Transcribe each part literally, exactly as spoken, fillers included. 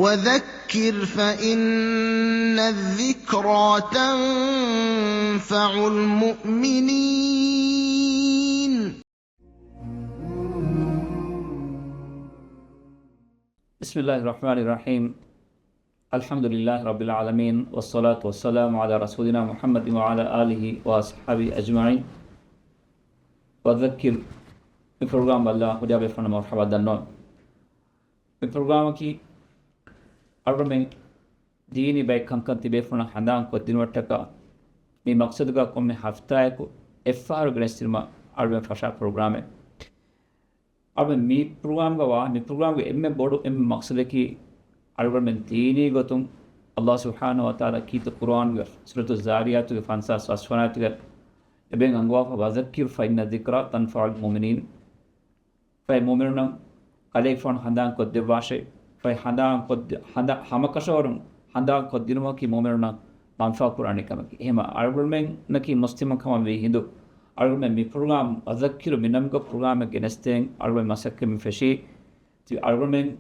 وذكر فإن الذكرى تنفع المؤمنين. بسم الله الرحمن الرحيم. الحمد لله رب العالمين، والصلاة والسلام على رسولنا محمد وعلى آله وأصحابه أجمعين. وذكر، މި ޕްރޮގްރާމް ބައްލަވާ ހުރިހާ ބޭފުޅުންނަށް މަރުޙަބާ ދަންނަވަން. މި ޕްރޮގްރާމަކީ އަޅުގަނޑުމެން ދީނީ ބައެއް ކަންކަން ތިބޭފުޅުންނަށް ހަނދާން ކޮށްދިނުމަށްޓަކާ، މި މަޤްޞަދުގަ ކޮންމެ ހަފްތާއަކު އެއްފަހަރު ގެނެސްދިނުމަށް އަޅުގަނޑުމެން ފަށާ ޕްރޮގްރާމެއް. އަޅުގަނޑުމެން މި ޕްރޮގްރާމްގަ ވާ، މި ޕްރޮގްރާމްގެ އެންމެ ބޮޑު އެންމެ މަޤްޞަދަކީ، އަޅުގަނޑުމެން ދީނީ ގޮތުން ﷲ ސުބްޙާނަހޫ ވަތަޢާލާ ކީރިތި ޤުރުއާންގެ ސޫރަތު ޒާރިޔާތުގެ ފަންސާސް ފަސްވަނަ އާޔަތުގަ އެބައިން އަންގަވާފަ، وذكر فإن الذكرى تنفع المؤمنين. ފަހެ މުއުމިނުންނަށް ކަލޭގެފާނު ހަނދާން ކޮށްދެއްވާށޭ. ފަހެ ހަނދާން ކޮށްދެ-، ހަނދާ-، ހަމަކަށަވަރުން ހަނދާން ކޮށްދިނުމަކީ މުއުމިނުންނަށް މަންފާ ކުރާނެ ކަމަކީ. އެހެންވީމަ އަޅުގަނޑުމެންނަކީ މުސްލިމުން ކަމަށް ވީ ހިނދު، އަޅުގަނޑުމެން މި ޕްރޮގްރާމް، وذكر މި ނަމުގަ ޕްރޮގްރާމެއް ގެނެސްދޭން އަޅުގަނޑުމެން މަސައްކަތް މި ފެށީ. ތި އަޅުގަނޑުމެން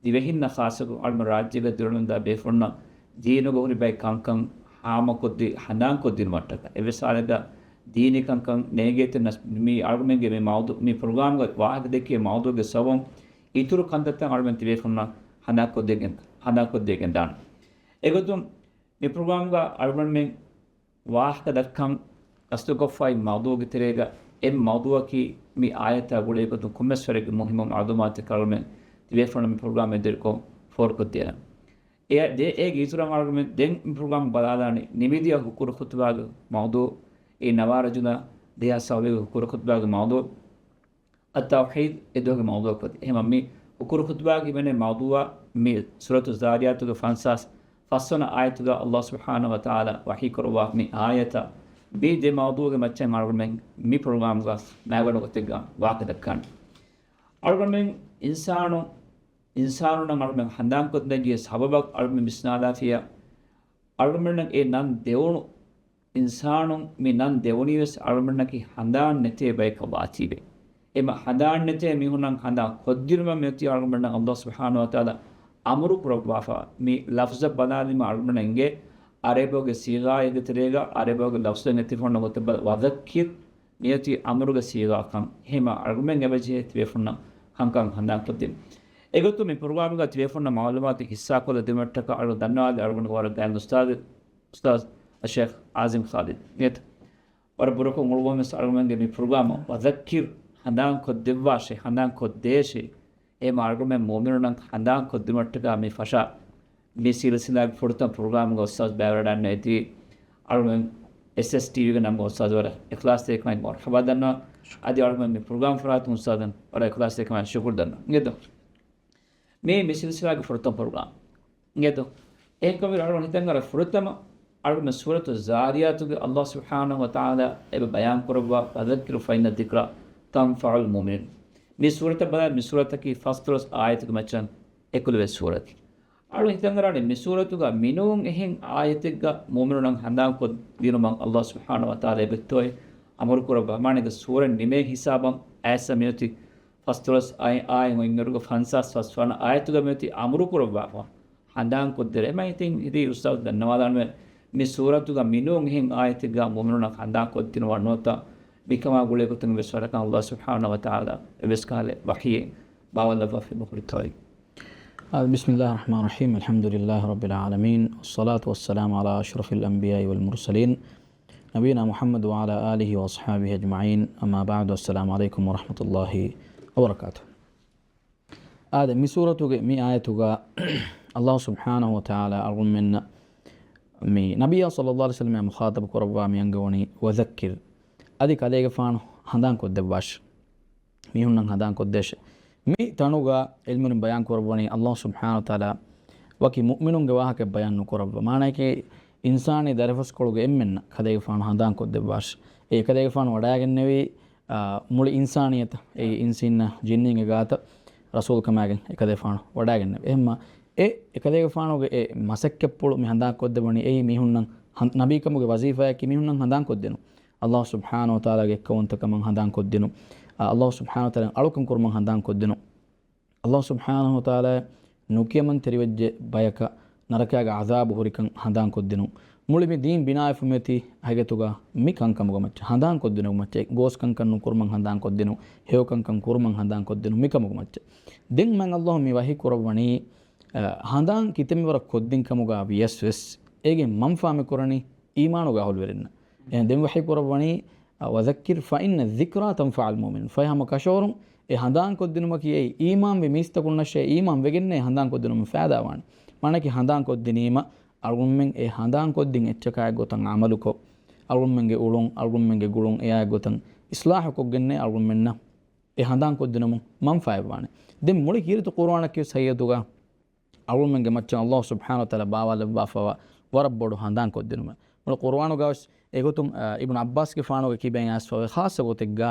ދިވެހިންނަށް ޚާއްޞަކޮށް އަޅުގަނޑު ރާއްޖޭގަ ދިރިއުޅެންދާ ބޭފުޅުންނަށް ދީނުގަ ހުރި ބައެއް ކަންކަން ހާމަކޮށްދި ހަނދާންކޮށްދިނުމަށްޓަކާ. އެއްވެސް ހާލެއްގަ ދީނީ ކަންކަން ނޭނގޭތޯ ނަސް-، މި އަޅުގަނޑުމެންގެ މި މައުޟޫ-، މި ޕްރޮގްރާމްގަ ވާހަކަ ދެއްކޭ މައުޟޫގެ ސަބަބުން އިތުރު ކަންތައްތައް އަޅުގަނޑުމެން ތިބޭފުޅުންނަށް ހަނދާންކޮށްދެގެން، ހަނދާންކޮށްދެގެން ދާނެ. އެގޮތުން މި ޕްރޮގްރާމްގަ އަޅުގަނޑުމެން ވާހަކަ ދައްކަން ގަސްތުކޮށްފައި މައުޟޫގެ ތެރޭގަ އެއް މައުޟޫއަކީ މި އާޔަތާ ގުޅޭގޮތުން ކޮންމެސް ވަރެއްގެ މުހިއްމު މައުލޫމާތުތަކެއް އަޅުގަނޑުމެން ތިބޭފުޅުންނަށް މި ޕްރޮގްރާމް އެއްދުވަހު ފޯރުކޮށްދޭނަން. އެ-، ދޭ-، އޭގެ އިތުރަށް އަޅުގަނޑުމެން ދެން މި ޕްރޮގްރާމް ބަލާލާނީ ނިމިދިޔަ ހުކުރު ޚުޠުބާގެ މައުޟޫ، އެ ނަވާރަޖުލާ ދެހާސް ސައުވީސް ހުކުރު ޚުޠުބާގެ މައުޟޫ، އައްތައުޙީދު އެދުވަހުގެ މައުޟޫއަކީ. އެހެންވީމަ މި ހުކުރު ޚުޠުބާގައި ހިމެނޭ މައުޟޫއާ މި ސޫރަތު ޒާރިޔާތުގެ ފަންސާސް ފަސްވަނަ އާޔަތުގަ ﷲ ސުބްޙާނަހޫ ވަތަޢާލާ ވަޙީކުރައްވާ މި އާޔަތާ މި ދެ މައުޟޫގެ މައްޗަށް އަޅުގަނޑުމެން މި ޕްރޮގްރާމްގަ މައިގަނޑު ގޮތެއްގަ ވާހަކަ ދައްކާނެ. އަޅުގަނޑުމެން އިންސާނު، އިންސާނުންނަށް އަޅުގަނޑުމެން ހަނދާންކޮށްދޭން ޖެހޭ ސަބަބަށް އަޅުގަނޑުމެން ވިސްނާލާފިޔާ، އަޅުގަނޑުމެންނަށް އެ ނަން ދެވުނު އިންސާނުން މި ނަން ދެވުނީވެސް އަޅުގަނޑުމެންނަކީ ހަނދާން ނެތޭ ބަޔަކަށް ވާތީވެ. އެމަ ހަނދާން ނެތޭ މީހުންނަށް ހަނދާން ކޮށްދިނުމަށް މިއޮތީ އަޅުގަނޑުމެންނަށް ﷲ ސުބްޙާނަހޫ ވަތަޢާލާ އަމުރު ކުރައްވާފަ. މި ލަފްޒަށް ބަލާލީމަ އަޅުގަނޑުމެން އެނގޭ އަރަބިބަހުގެ ޞީޣާއެއްގެ ތެރޭގަ އަރަބިބަހުގެ ލަފްޒު ނެތިފަ އޮންނަ ގޮތަށް ބަލަ، ވަޛައްކިރް މިއޮތީ އަމުރުގެ ޞީޣާކަން. އެހެންވީމަ އަޅުގަނޑުމެން އެބަޖެހޭ ތިބޭފުޅުންނަށް ކަންކަން ހަނދާންކޮށްދިނުން. އެގޮތުން މި ޕްރޮގްރާމްގަ ތިބޭފުޅުންނަށް މައުލޫމާތު ހިއްސާކޮށްލަދިނުމަށްޓަކާ އަޅުގަނޑު ދަންނަވާލީ އަޅުގަނޑުގެ ވަރަށް ގާތް އުސްތާޛު، އުސްތާޛު އައްޝައިޚް އާޒިމް ޚާލިދު. އިނގޭތޯ؟ ވަރަށް ބުރަކޮށް އުޅުއްވަމެސް އަޅުގަނޑުމެންގެ މި ޕްރޮގްރާމަށް ވަޛައްކިރް ހަނދާންކޮށްދެއްވާށޭ، ހަނދާންކޮށްދޭށޭ. އެހެންވީމަ އަޅުގަނޑުމެން މުއުމިނުންނަށް ހަނދާންކޮށްދިނުމަށްޓަކާ މި ފަށާ މި ސިލްސިލާގެ ފުރަތަމަ ޕްރޮގްރާމްގަ އުސްތާޛު ބައިވެރިވެވަޑައިގެންނެވި އަޅުގަނޑު އެސްއެސްޓީވީގެ ނަމުގަ އުސްތާޛު ވަރަށް އިޚްލާޞްތެރިކަމާއެކު މަރުޙަބާ ދަންނަވަން. އަދި އަޅުގަނޑު މި ޕްރޮގްރާމް ފަރާތުން އުސްތާޛަށް ވަރަށް އިޚްލާޞްތެރިކަމާއެކު ޝުކުރު ދަންނަވަން. އިނގޭތޯ؟ މީ މި ސިލްސިލާގެ ފުރަތަމަ ޕްރޮގްރާމް. އިނގޭތޯ؟ އެހެންކަމުން އަޅުގަނޑު ހިތަށް އަރާ ފުރަތަމަ އަޅުގަނޑު ސޫރަތު ޒާރިޔާތުގެ ﷲ ސުބްޙާނަހޫ ވަތަޢާލާ އެބަ ބަޔާންކުރައްވާ، وذكر فإن الذكرى تنفع المؤمنين. މި ސޫރަތަށް ބަލާ، މި ސޫރަތަކީ ފަސްދޮޅަސް އާޔަތުގެ މައްޗަށް އެކުލެވޭ ސޫރަތެއް. އަޅު ހިތަށް އަރާނީ މި ސޫރަތުގަ މިނޫން އެހެން އާޔަތެއްގަ މުއުމިނުންނަށް ހަނދާންކޮށްދިނުމަށް ﷲ ސުބްޙާނަހޫ ވަތަޢާލާ އެބައޮތްތޯއޭ އަމުރުކުރައްވާ. މާނައިގަ ސޫރަ ނިމޭ ހިސާބަށް އައިސް މިއޮތީ ފަސްދޮޅަސް އާޔަތް އޮތް އިރުގަ ފަންސާސް ފަސްވަނަ އާޔަތުގަ މިއޮތީ އަމުރުކުރައްވާފަ ހަނދާންކޮށްދޭށޭ. އެމަ އިތިން އިތީ އުސްތާޛު ދަންނަވާލާނަމޭ މި ސޫރަތުގަ މިނޫން އެހެން އާޔަތެއްގަ މުއުމިނުންނަށް ހަނދާންކޮށްދިނުމަށް ނުވަތަ މިކަމާ ގުޅޭގޮތުން އެއްވެސް ވަރަކަށް ﷲ ސުބްޙާނަހޫ ވަތަޢާލާ އެއްވެސް ކަހަލަ ވަޙީއެއް ބާވައްލައްވާފައެއް ނުކުރިތޯއޭ. آه، بسم الله الرحمن الرحيم. الحمد لله رب العالمين. والصلاة والسلام على أشرف الأنبياء والمرسلين. نبينا محمد وعلى آله وأصحابه أجمعين. أما بعد. السلام عليكم ورحمة الله وبركاته. އާދެ، މި ސޫރަތުގެ މި އާޔަތުގަ ﷲ ސުބްޙާނަހޫ ވަތަޢާލާ އަޅުގަނޑުމެންނަށް މި ނަބިއްޔާ ޞައްލައްލާހު ޢަލައިހި ވަސައްލަމައާ މުޚާޠަބު ކުރައްވާ މި އަންގަވަނީ، وذكر، އަދި ކަލޭގެފާނު ހަނދާންކޮށްދެއްވާށޭ. މީހުންނަށް ހަނދާންކޮށްދޭށޭ. މި ތަނުގަ ޢިލްމުވެރިން ބަޔާން ކުރައްވަނީ، ﷲ ސުބްޙާނަހޫ ވަތަޢާލާ ވަކި މުއުމިނުންގެ ވާހަކަ ބަޔާން ނުކުރައްވާ. މާނައަކީ، އިންސާނީ ދަރިފަސްކޮޅުގެ އެންމެންނަށް ކަލޭގެފާނު ހަނދާންކޮށްދެއްވާށޭ. އެ ކަލޭގެފާނު ވަޑައިގެންނެވީ، އާ، މުޅި އިންސާނިއްޔަތަށް، އެއީ އިންސީންނާ ޖިންނީންގެ ގާތަށް ރަސޫލުކަމާގެން އެކަލޭގެފާނު ވަޑައިގެންނެވި. އެހެންމަ އެ އެކަލޭގެފާނުގެ އެ މަސައްކަތްޕުޅު މި ހަނދާންކޮށްދެއްވަނީ އެއީ މީހުންނަށް ހަން-، ނަބީކަމުގެ ވަޒީފާއަކީ މީހުންނަށް ހަނދާންކޮށްދިނުން. ﷲ ސުބްޙާނަހޫ ވަތަޢާލާގެ އެއްކައުވަންތަކަމަށް ހަނދާންކޮށްދިނުން. އާ، ﷲ ސުބްޙާނަހޫ ވަތަޢާލާ އަޅުކަން ކުރުމަށް ހަނދާންކޮށްދިނުން. ﷲ ސުބްޙާނަހޫ ވަތަޢާލާ ނުކިޔަމަންތެރިވެއްޖެ ބަޔަކަށް ނަރަކައިގެ ޢަޛާބު ހުރިކަން ހަނދާންކޮށްދިނުން. މުޅި މި ދީން ބިނާވެފަ މިއޮތީ ހަގީގަތުގަ މި ކަންކަމުގެ މައްޗަށް، ހަނދާންކޮށްދިނުމުގެ މައްޗަށް، ގޯސް ކަންކަން ނުކުރުމަށް ހަނދާންކޮށްދިނުން، ހެޔޮ ކަންކަން ކުރުމަށް ހަނދާންކޮށްދިނުން، މިކަމުގެ މައްޗަށް. ދެން މާތް ﷲ މި ވަޙީ ކުރައްވަނީ، އަ، ހަނދާން ކިތަންމެ ވަރަށް ކޮށްދިން ކަމުގަ ވިޔަސް ވެސް، އޭގެ މަންފާ މި ކުރަނީ އީމާނުގެ އަހުލުވެރިންނަށް. އެހެން ދެން ވަޙީ ކުރައްވަނީ، އަ، وذكر فإن الذكرى تنفع المؤمنين. ފަހެ ހަމަ ކަށަވަރުން އެ ހަނދާންކޮށްދިނުމަކީ އެއީ އީމާންވި މީސްތަކުންނަށޭ، އީމާން ވެގެންނޭ ހަނދާންކޮށްދިނުމުން ފައިދާވާނެ. މާނައަކީ ހަނދާންކޮށްދިނީމަ، އަޅުގަނޑުމެން އެ ހަނދާންކޮށްދިން އެއްޗަކާއެއްގޮތަށް ޢަމަލުކޮށް، އަޅުގަނޑުމެންގެ އުޅުން، އަޅުގަނޑުމެންގެ ގުޅުން އެއާއެއްގޮތަށް އިޞްލާޙު ކޮށްގެންނޭ އަޅުގަނޑުމެންނަށް އެ ހަނދާންކޮށްދިނުމުން މަންފާއެއްވާނެ. ދެން މުޅި ކީރިތި ޤުރުއާނަކީ ހަގީގަތުގަ އަޅުގަނޑުމެންގެ މައްޗަށް ﷲ ސުބްޙާނަހޫ ވަތަޢާލާ ބާވާލައްވާފައިވާ ވަރަށް ބޮޑު ހަނދާންކޮށްދިނުމެއް. މުޅި ޤުރުއާނުގަ ވެސް އެގޮތުން، އަ، އިބްނު ޢައްބާސްގެފާނުގެ ކިބައިން އައިސްފައިވޭ ޚާއްޞަ ގޮތެއްގަ،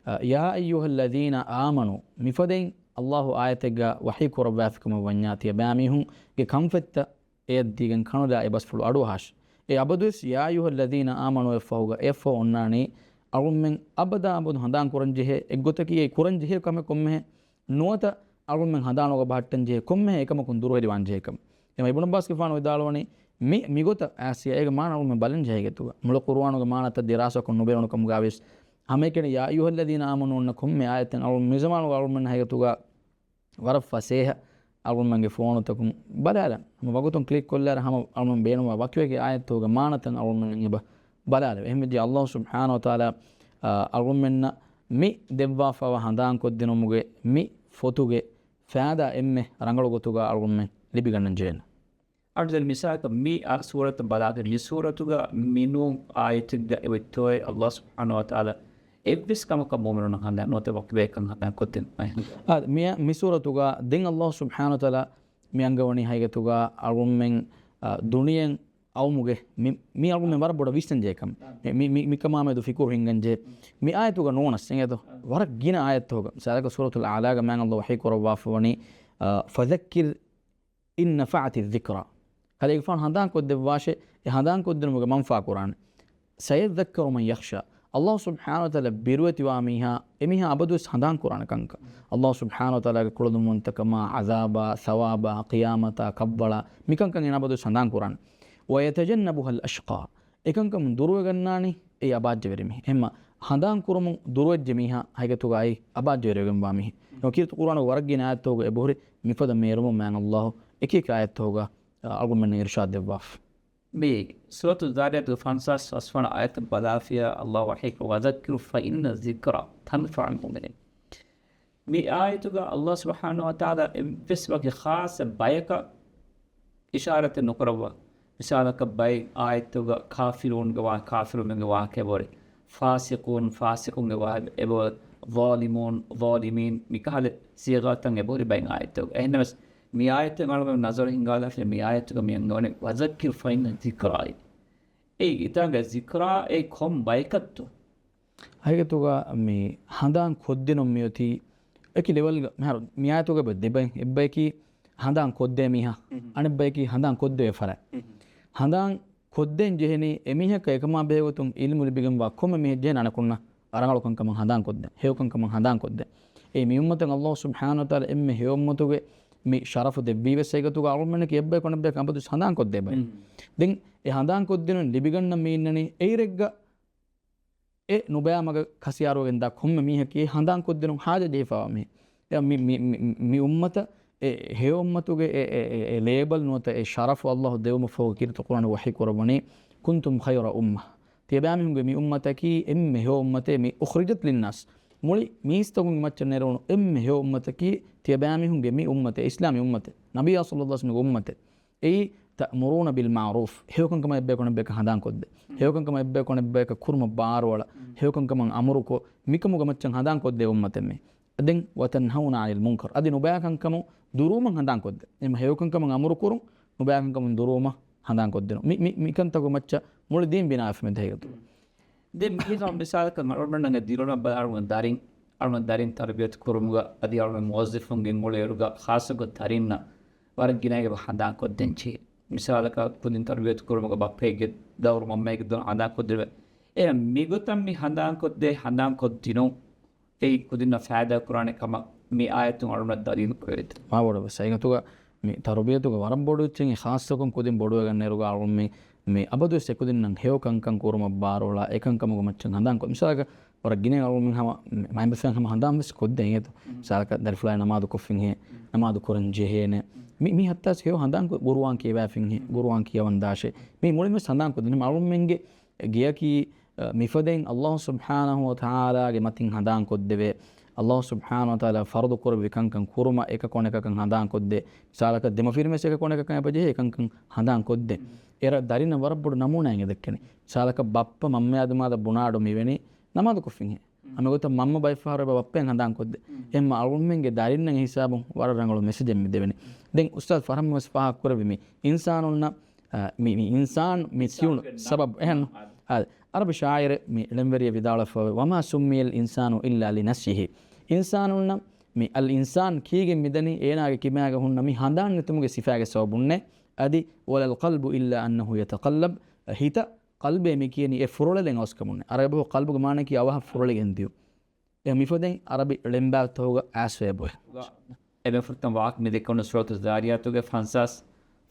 އަ، يا أيها الذين آمنوا، މިފަދައިން ﷲ އާޔަތެއްގަ ވަޙީ ކުރައްވާފިކަމަށް ވަންޏާ، ތިޔަބައިމީހުންގެ ކަންފަތްތައް އެޔަށްދީގެން ކަނުލާ އެބަސްފުޅު އަޑުއަހާށި. އެ އަބަދުވެސް يا أيها الذين آمنوا އަށްފަހުގަ، އެއަށްފަހު އޮންނާނީ، އަޅުގަނޑުމެން އަބަދާ އަބަދު ހަނދާން ކުރަންޖެހޭ އެއްގޮތަކީ، އެ ކުރަންޖެހޭ ކަމެއް ކޮންމެހެން ނުވަތަ އަޅުގަނޑުމެން ހަނދާނުގަ ބަހައްޓަންޖެހޭ ކޮންމެހެން އެކަމަކުން ދުރުހެލިވާންޖެހޭ ކަމެއް. އެމަ އިބްނު ޢައްބާސްގެފާނު ވިދާޅުވަނީ، މި، މިގޮތަށް އައިސް އޭގެ މާނަ އަޅުގަނޑުމެން ބަލަންޖެހޭ ހަގީގަތުގަ. މުޅި ޤުރުއާނުގެ މާނަތައް ދިރާސާކޮށް ނުބޭނުނު ކަމުގަ ވިޔަސް، ހަމައެކަނި يا أيها الذين آمنوا އޮންނަ ކޮންމެ އާޔަތެއް އަޅުގަނޑު މިޒަމާނުގަ އަޅުގަނޑުމެން ހަގީގަތުގަ ވަރަށް ފަސޭހަ އަޅުގަނޑުމެންގެ ފޯނުތަކުން ބަލާލަން. ހަމަ ވަގުތުން ކްލިކް ކޮށްލާއިރު ހަމަ އަޅުގަނޑުމެން ބޭނުންވާ ވަކިވަކި އާޔަތްތަކުގެ މާނަތައް އަޅުގަނޑުމެން އެބަ ބަލާލެވޭ. އެހެންވެއްޖެ ﷲ ސުބްޙާނަހޫ ވަތަޢާލާ، އަ، އަޅުގަނޑުމެންނަށް މި ދެއްވާފައިވާ ހަނދާންކޮށްދިނުމުގެ މި ފޮތުގެ ފައިދާ އެންމެ ރަނގަޅު ގޮތުގަ އަޅުގަނޑުމެން ލިބިގަންނަން ޖެހޭނެ. އަޑު ދެން މިސާލަކަށް މި އަ ސޫރަތު ބަލާގެ މި ސޫރަތުގަ މިނޫން އާޔަތެއްގަ އެބައޮތްތޯއޭ ﷲ ސުބްޙާނަހޫ ވަތަޢާލާ އެއްވެސް ކަމަކަށް މުއުމިނުންނަށް ހަނދާން ނުވަތަ ވަކިވެ ކަން ހަނދާންކޮށްދިނުމަށް. އާ، މި، މި ސޫރަތުގަ ދެން ﷲ ސުބްޙާނަހޫ ވަތަޢާލާ މި އަންގަވަނީ ހަގީގަތުގަ އަޅުގަނޑުމެން، އާ، ދުނިޔެއަށް އައުމުގެ މި، މި އަޅުގަނޑުމެން ވަރަށް ބޮޑަށް ވިސްނަންޖެހޭ ކަމެއް. މި، މި، މި، މިކަމާމެދު ފިކުރު ހިންގަންޖެހޭ. މި އާޔަތުގަ ނޫނަސް އިނގޭތޯ؟ ވަރަށް ގިނަ އާޔަތްތަކުގަ. މިސާލަކަށް ސޫރަތުލް އަޢްލާގަ މާތް ﷲ ވަޙީ ކުރައްވާފަ ވަނީ، އާ، فذكر إن نفعت الذكرى. ކަލޭގެފާނު ހަނދާންކޮށްދެއްވާށޭ، އެ ހަނދާންކޮށްދިނުމުގެ މަންފާ ކުރާނެ. سيذكر من يخشى. ﷲ ސުބްޙާނަހޫ ވަތަޢާލާ ބިރުވެތިވާ މީހާ، އެމީހާ އަބަދުވެސް ހަނދާން ކުރާނެ ކަންކަން. ﷲ ސުބްޙާނަހޫ ވަތަޢާލާގެ ކުޅަދުންވަންތަކަމާ، ޢަޛާބާ، ޘަވާބާ، ޤިޔާމަތާ، ކަށްވަޅާ، މިކަންކަން އޭނާ އަބަދުވެސް ހަނދާން ކުރާނެ. ويتجنبها الأشقى. އެކަންކަމުން ދުރުވެގަންނާނީ އެ އަބާއްޖަވެރި މީހާ. އެހެންމަ ހަނދާން ކުރުމުން ދުރުވެއްޖެ މީހާ ހަގީގަތުގައި އަބާއްޖަވެރިވެގެންވާ މީހެއް. ކީރިތި ޤުރުއާނުގެ ވަރަށް ގިނަ އާޔަތްތަކުގަ އެބަހުރި މިފަދަ މޭރުމުން މާތް ﷲ އެކި އެކި އާޔަތްތަކުގަ އަޅުގަނޑުމެންނަށް އިރުޝާދު ދެއްވާފަ. މި ސޫރަތު ޛާރިޔާތުގެ ފަންސާސް ފަސްވަނަ އާޔަތު ބަލާފިޔާ، ﷲ ވަޙީކުރައްވަނީ، وذكر فإن الذكرى تنفع المؤمنين. މި އާޔަތުގަ ﷲ ސުބްޙާނަހޫ ވަތަޢާލާ އެއްވެސް ވަކި ޚާއްޞަ ބަޔަކަށް އިޝާރަތެއް ނުކުރައްވާ. މިސާލަކަށް ބައެއް އާޔަތުގަ ކާފިރޫންގެ ވާ، ކާފިރުމެންގެ ވާހަކަ އެބަހުރި. ފާސިޤޫން، ފާސިޤުންގެ ވާހަކަ އެބަހުރި. ޒާލިމޫން، ޒާލިމީން، މިކަހަލަ ޞީޣާތައް އެބަހުރި ބައެއް އާޔަތުގަ. އެހެންނަމަވެސް މި އާޔަތުގެ އަޅުގަނޑު ނަޒަރު ހިންގާލާފަ މި އާޔަތުގަ މި އަންގަވަނީ وذكر فإن الذكرى. އެއީ އެތާނގަ ޒިކްރާ އެއީ ކޮން ބަޔަކަށްތޯ؟ ހަގީގަތުގަ މި ހަނދާން ކޮށްދިނުން މިއޮތީ އެކި ލެވެލްގަ މިހާރު މި އާޔަތުގަ އެބަ ދެބައި އެއްބަޔަކީ ހަނދާން ކޮށްދޭ މީހާ، އަނެއްބަޔަކީ ހަނދާން ކޮށްދެވޭ ފަރާތް. ހަނދާން ކޮށްދޭން ޖެހެނީ އެމީހަކަށް އެކަމާ ބެހޭގޮތުން އިލްމު ލިބިގެންވާ ކޮންމެ މީހެއް ޖެހޭނެ އަނެކުންނަށް ރަނގަޅު ކަންކަމަށް ހަނދާން ކޮށްދޭން، ހެޔޮ ކަންކަމަށް ހަނދާން ކޮށްދޭން. އެ މި އުއްމަތަށް ﷲ ސުބްޙާނަހޫ ވަތަޢާލާ އެންމެ ހެޔޮ އުއްމަތުގެ މި ޝަރަފު ދެއްވީ ވެސް ހަގީގަތުގަ އަޅުގަނޑުމެންނަކީ އެއްބަޔަކު އަނެއްބަޔަކަށް އަބަދުވެސް ހަނދާން ކޮށްދޭ ބައެއް. ދެން އެ ހަނދާން ކޮށްދިނުން ލިބިގަންނަ މީންނަނީ އެއިރެއްގަ އެ ނުބައި މަގަށް ކަސިޔާރުވެގެންދާ ކޮންމެ މީހަކީ ހަނދާން ކޮށްދިނުން ހާޖަތް ޖެހިފައިވާ މީހެއް. އެ މި، މި، މި، މި އުއްމަތަށް އެ ހެޔޮ އުއްމަތުގެ އެ، އެ، އެ، އެ ލޭބަލް ނުވަތަ އެ ޝަރަފު ﷲ ދެވުމަށްފަހު ކީރިތި ޤުރުއާނުގަ ވަޙީ ކުރައްވަނީ، كنتم خير أمة. ތިޔަބައިމީހުންގެ މި އުއްމަތަކީ އެންމެ ހެޔޮ އުއްމަތެއް މި أخرجت للناس. މުޅި މީސްތަކުންގެ މައްޗަށް ނެރެވުނު އެންމެ ހެޔޮ އުއްމަތަކީ ތިޔަބައިމީހުންގެ މި އުއްމަތެއް، އިސްލާމީ އުއްމަތެއް. ނަބިއްޔާ ޞައްލައްލާހު ޢަލައިހި ވަސައްލަމްގެ އުއްމަތެއް. އެއީ تأمرون بالمعروف، ހެޔޮކަންކަމަށް އެއްބަޔަކު އަނެއްބަޔަކަށް ހަނދާން ކޮށްދޭ. ހެޔޮކަންކަމަށް އެއްބަޔަކު އަނެއްބަޔަކަށް ކުރުމަށް ބާރުއަޅާ. ހެޔޮކަންކަމަށް އަމުރުކޮށް، މިކަމުގެ މައްޗަށް ހަނދާން ކޮށްދޭ އުއްމަތެއް މީ. ދެން وتنهون عن المنكر، އަދި ނުބައި ކަންކަމުން ދުރުވުމަށް ހަނދާން ކޮށްދޭ. އެހެން ހެޔޮކަންކަމުން އަމުރު ކުރުން، ނުބައި ކަންކަމުން ދުރުވުމަށް ހަނދާން ކޮށްދިނުން. މި، މި، މިކަންތަކުގެ މައްޗަށް މުޅި ދީން ބިނާވެފަ މި ދެހިގަތު. ދެން މިހިސާބު މިސާލަކަށް އަޅުގަނޑުމެންނަށް ދިރުނަށް ބަލާ އަޅުގަނޑު ދަރިން، އަޅުގަނޑު ދަރިން ތަރުބިޔަތު ކުރުމުގަ އަދި އަޅުގަނޑު މުވައްޒަފުންގެ އުޅޭއިރުގަ ޚާއްޞަކޮށް ދަރިންނަށް ވަރަށް ގިނައިގެ ހަނދާން ކޮށްދޭން ޖެހޭ. މިސާލަކަށް ކުދިން ތަރުބިޔަތު ކުރުމުގަ ބައްޕައެއްގެ ދައުރު މަންމައެއްގެ ދައުރު ހަނދާން ކޮށްދެވޭ. އެ މިގޮތަށް މި ހަނދާން ކޮށްދޭ ހަނދާން ކޮށްދިނުން އެއީ ކުދިންނަށް ފައިދާ ކުރާނެ ކަމަށް މި އާޔަތުން އަޅުގަނޑަށް ދަލީލު ކުރެވޭތޯ؟ މާ ބޮޑަށް ވެސް. އެގޮތުގަ މި ތަރުބިޔަތުގަ ވަރަށް ބޮޑު އެއްޗެއް، އެ ޚާއްޞަކޮށް ކުދިން ބޮޑުވެގަންނައިރުގަ އަޅުގަނޑުމެން މި އަބަދުވެސް އެކުދިންނަށް ހެޔޮ ކަންކަން ކުރުމަށް ބާރުއަޅާ އެކަންކަމުގެ މައްޗަށް ހަނދާންކޮށް. މިސާލަކަށް ވަރަށް ގިނަ އަޅުގަނޑުމެން ހަމަ މައިންބަފައިން ހަމަ ހަނދާންވެސް ކޮށްދޭނެ އެތޯ. މިސާލަކަށް ދަރިފުޅާއި ނަމާދު ކޮށްފިންހޭ، ނަމާދު ކުރަން ޖެހޭނެ. މި، މި ހައްތާސް ހެޔޮ ހަނދާންކޮށް ގުރުއާން ކިޔަވާފިންހޭ، ގުރުއާން ކިޔަވަން ދާށޭ. މި މުޅިންވެސް ހަނދާންކޮށްދޭނެ. އަޅުގަނޑުމެންގެ ގެއަކީ، އަ، މިފަދައިން ﷲ ސުބްޙާނަހޫ ވަތަޢާލާގެ މަތިން ހަނދާންކޮށްދެވޭ. ﷲ ސުބްޙާނަހޫ ވަތަޢާލާ ފަރުޟު ކުރެއްވި ކަންކަން ކުރުމަށް އެކަކު އަނެކަކަށް ހަނދާންކޮށްދޭ. މިސާލަކަށް ދެމަފިރިންވެސް އެކަކު އަނެކަކަށް އެބަޖެހޭ އެކަންކަން ހަނދާންކޮށްދޭ. އެރަށް ދަރިންނަށް ވަރަށް ބޮޑު ނަމޫނާއެއް އެ ދެއްކެނީ. މިސާލަކަށް ބައްޕަ މަންމަޔާ ދިމާލަށް ބުނާ އަޑު މިވެނީ ނަމާދު ކޮށްފިންހޭ. ހަމަ ގޮތަށް މަންމަ ބައިފަހަރު އެބަ ބައްޕައަށް ހަނދާންކޮށްދޭ. އެހެންމަ އަޅުގަނޑުމެންގެ ދަރިންނަށް އެ ހިސާބުން ވަރަށް ރަނގަޅު މެސެޖެއް މި ދެވެނީ. ދެން އުސްތާޛު ފަރްހަމް ވެސް ފާހަގަކުރެއްވި މި އިންސާނުންނަށް، އަ، މި، މި އިންސާން މި ތިއުނު ސަބަބު އެހެން. އާ، އަރަބި ޝާއިރެއް މި ޅެންވެރިޔަށް ވިދާޅުވެފައިވޭ، "وما سمي الإنسان إلا لنسيه." އިންސާނުންނަށް މި އަލް އިންސާން ކީގެން މިދަނީ އޭނާގެ ކިބާގަ ހުންނަ މި ހަނދާން ނެތުމުގެ ސިފާގެ ސަބަބުންނޭ. އަދި، "ولا القلب إلا أنه يتقلب." ހިތަށް ޤަލްބޭ މި ކިޔަނީ އެ ފުރޮޅެލެން އަވަސްކަމުންނޭ. އަރަބި ބަހު ޤަލްބުގެ މާނައަކީ އަވަހަށް ފުރޮޅިގެން ދިޔުން. އެ މިފަދައިން އަރަބި ޅެންބާތުތަކުގަ އައިސްފައި އެބައޮތް. އެބޭފުޅުން ވާހަކަ މި ދެއްކެވުނު ސޫރަތު ޒާރިޔާތުގެ ފަންސާސް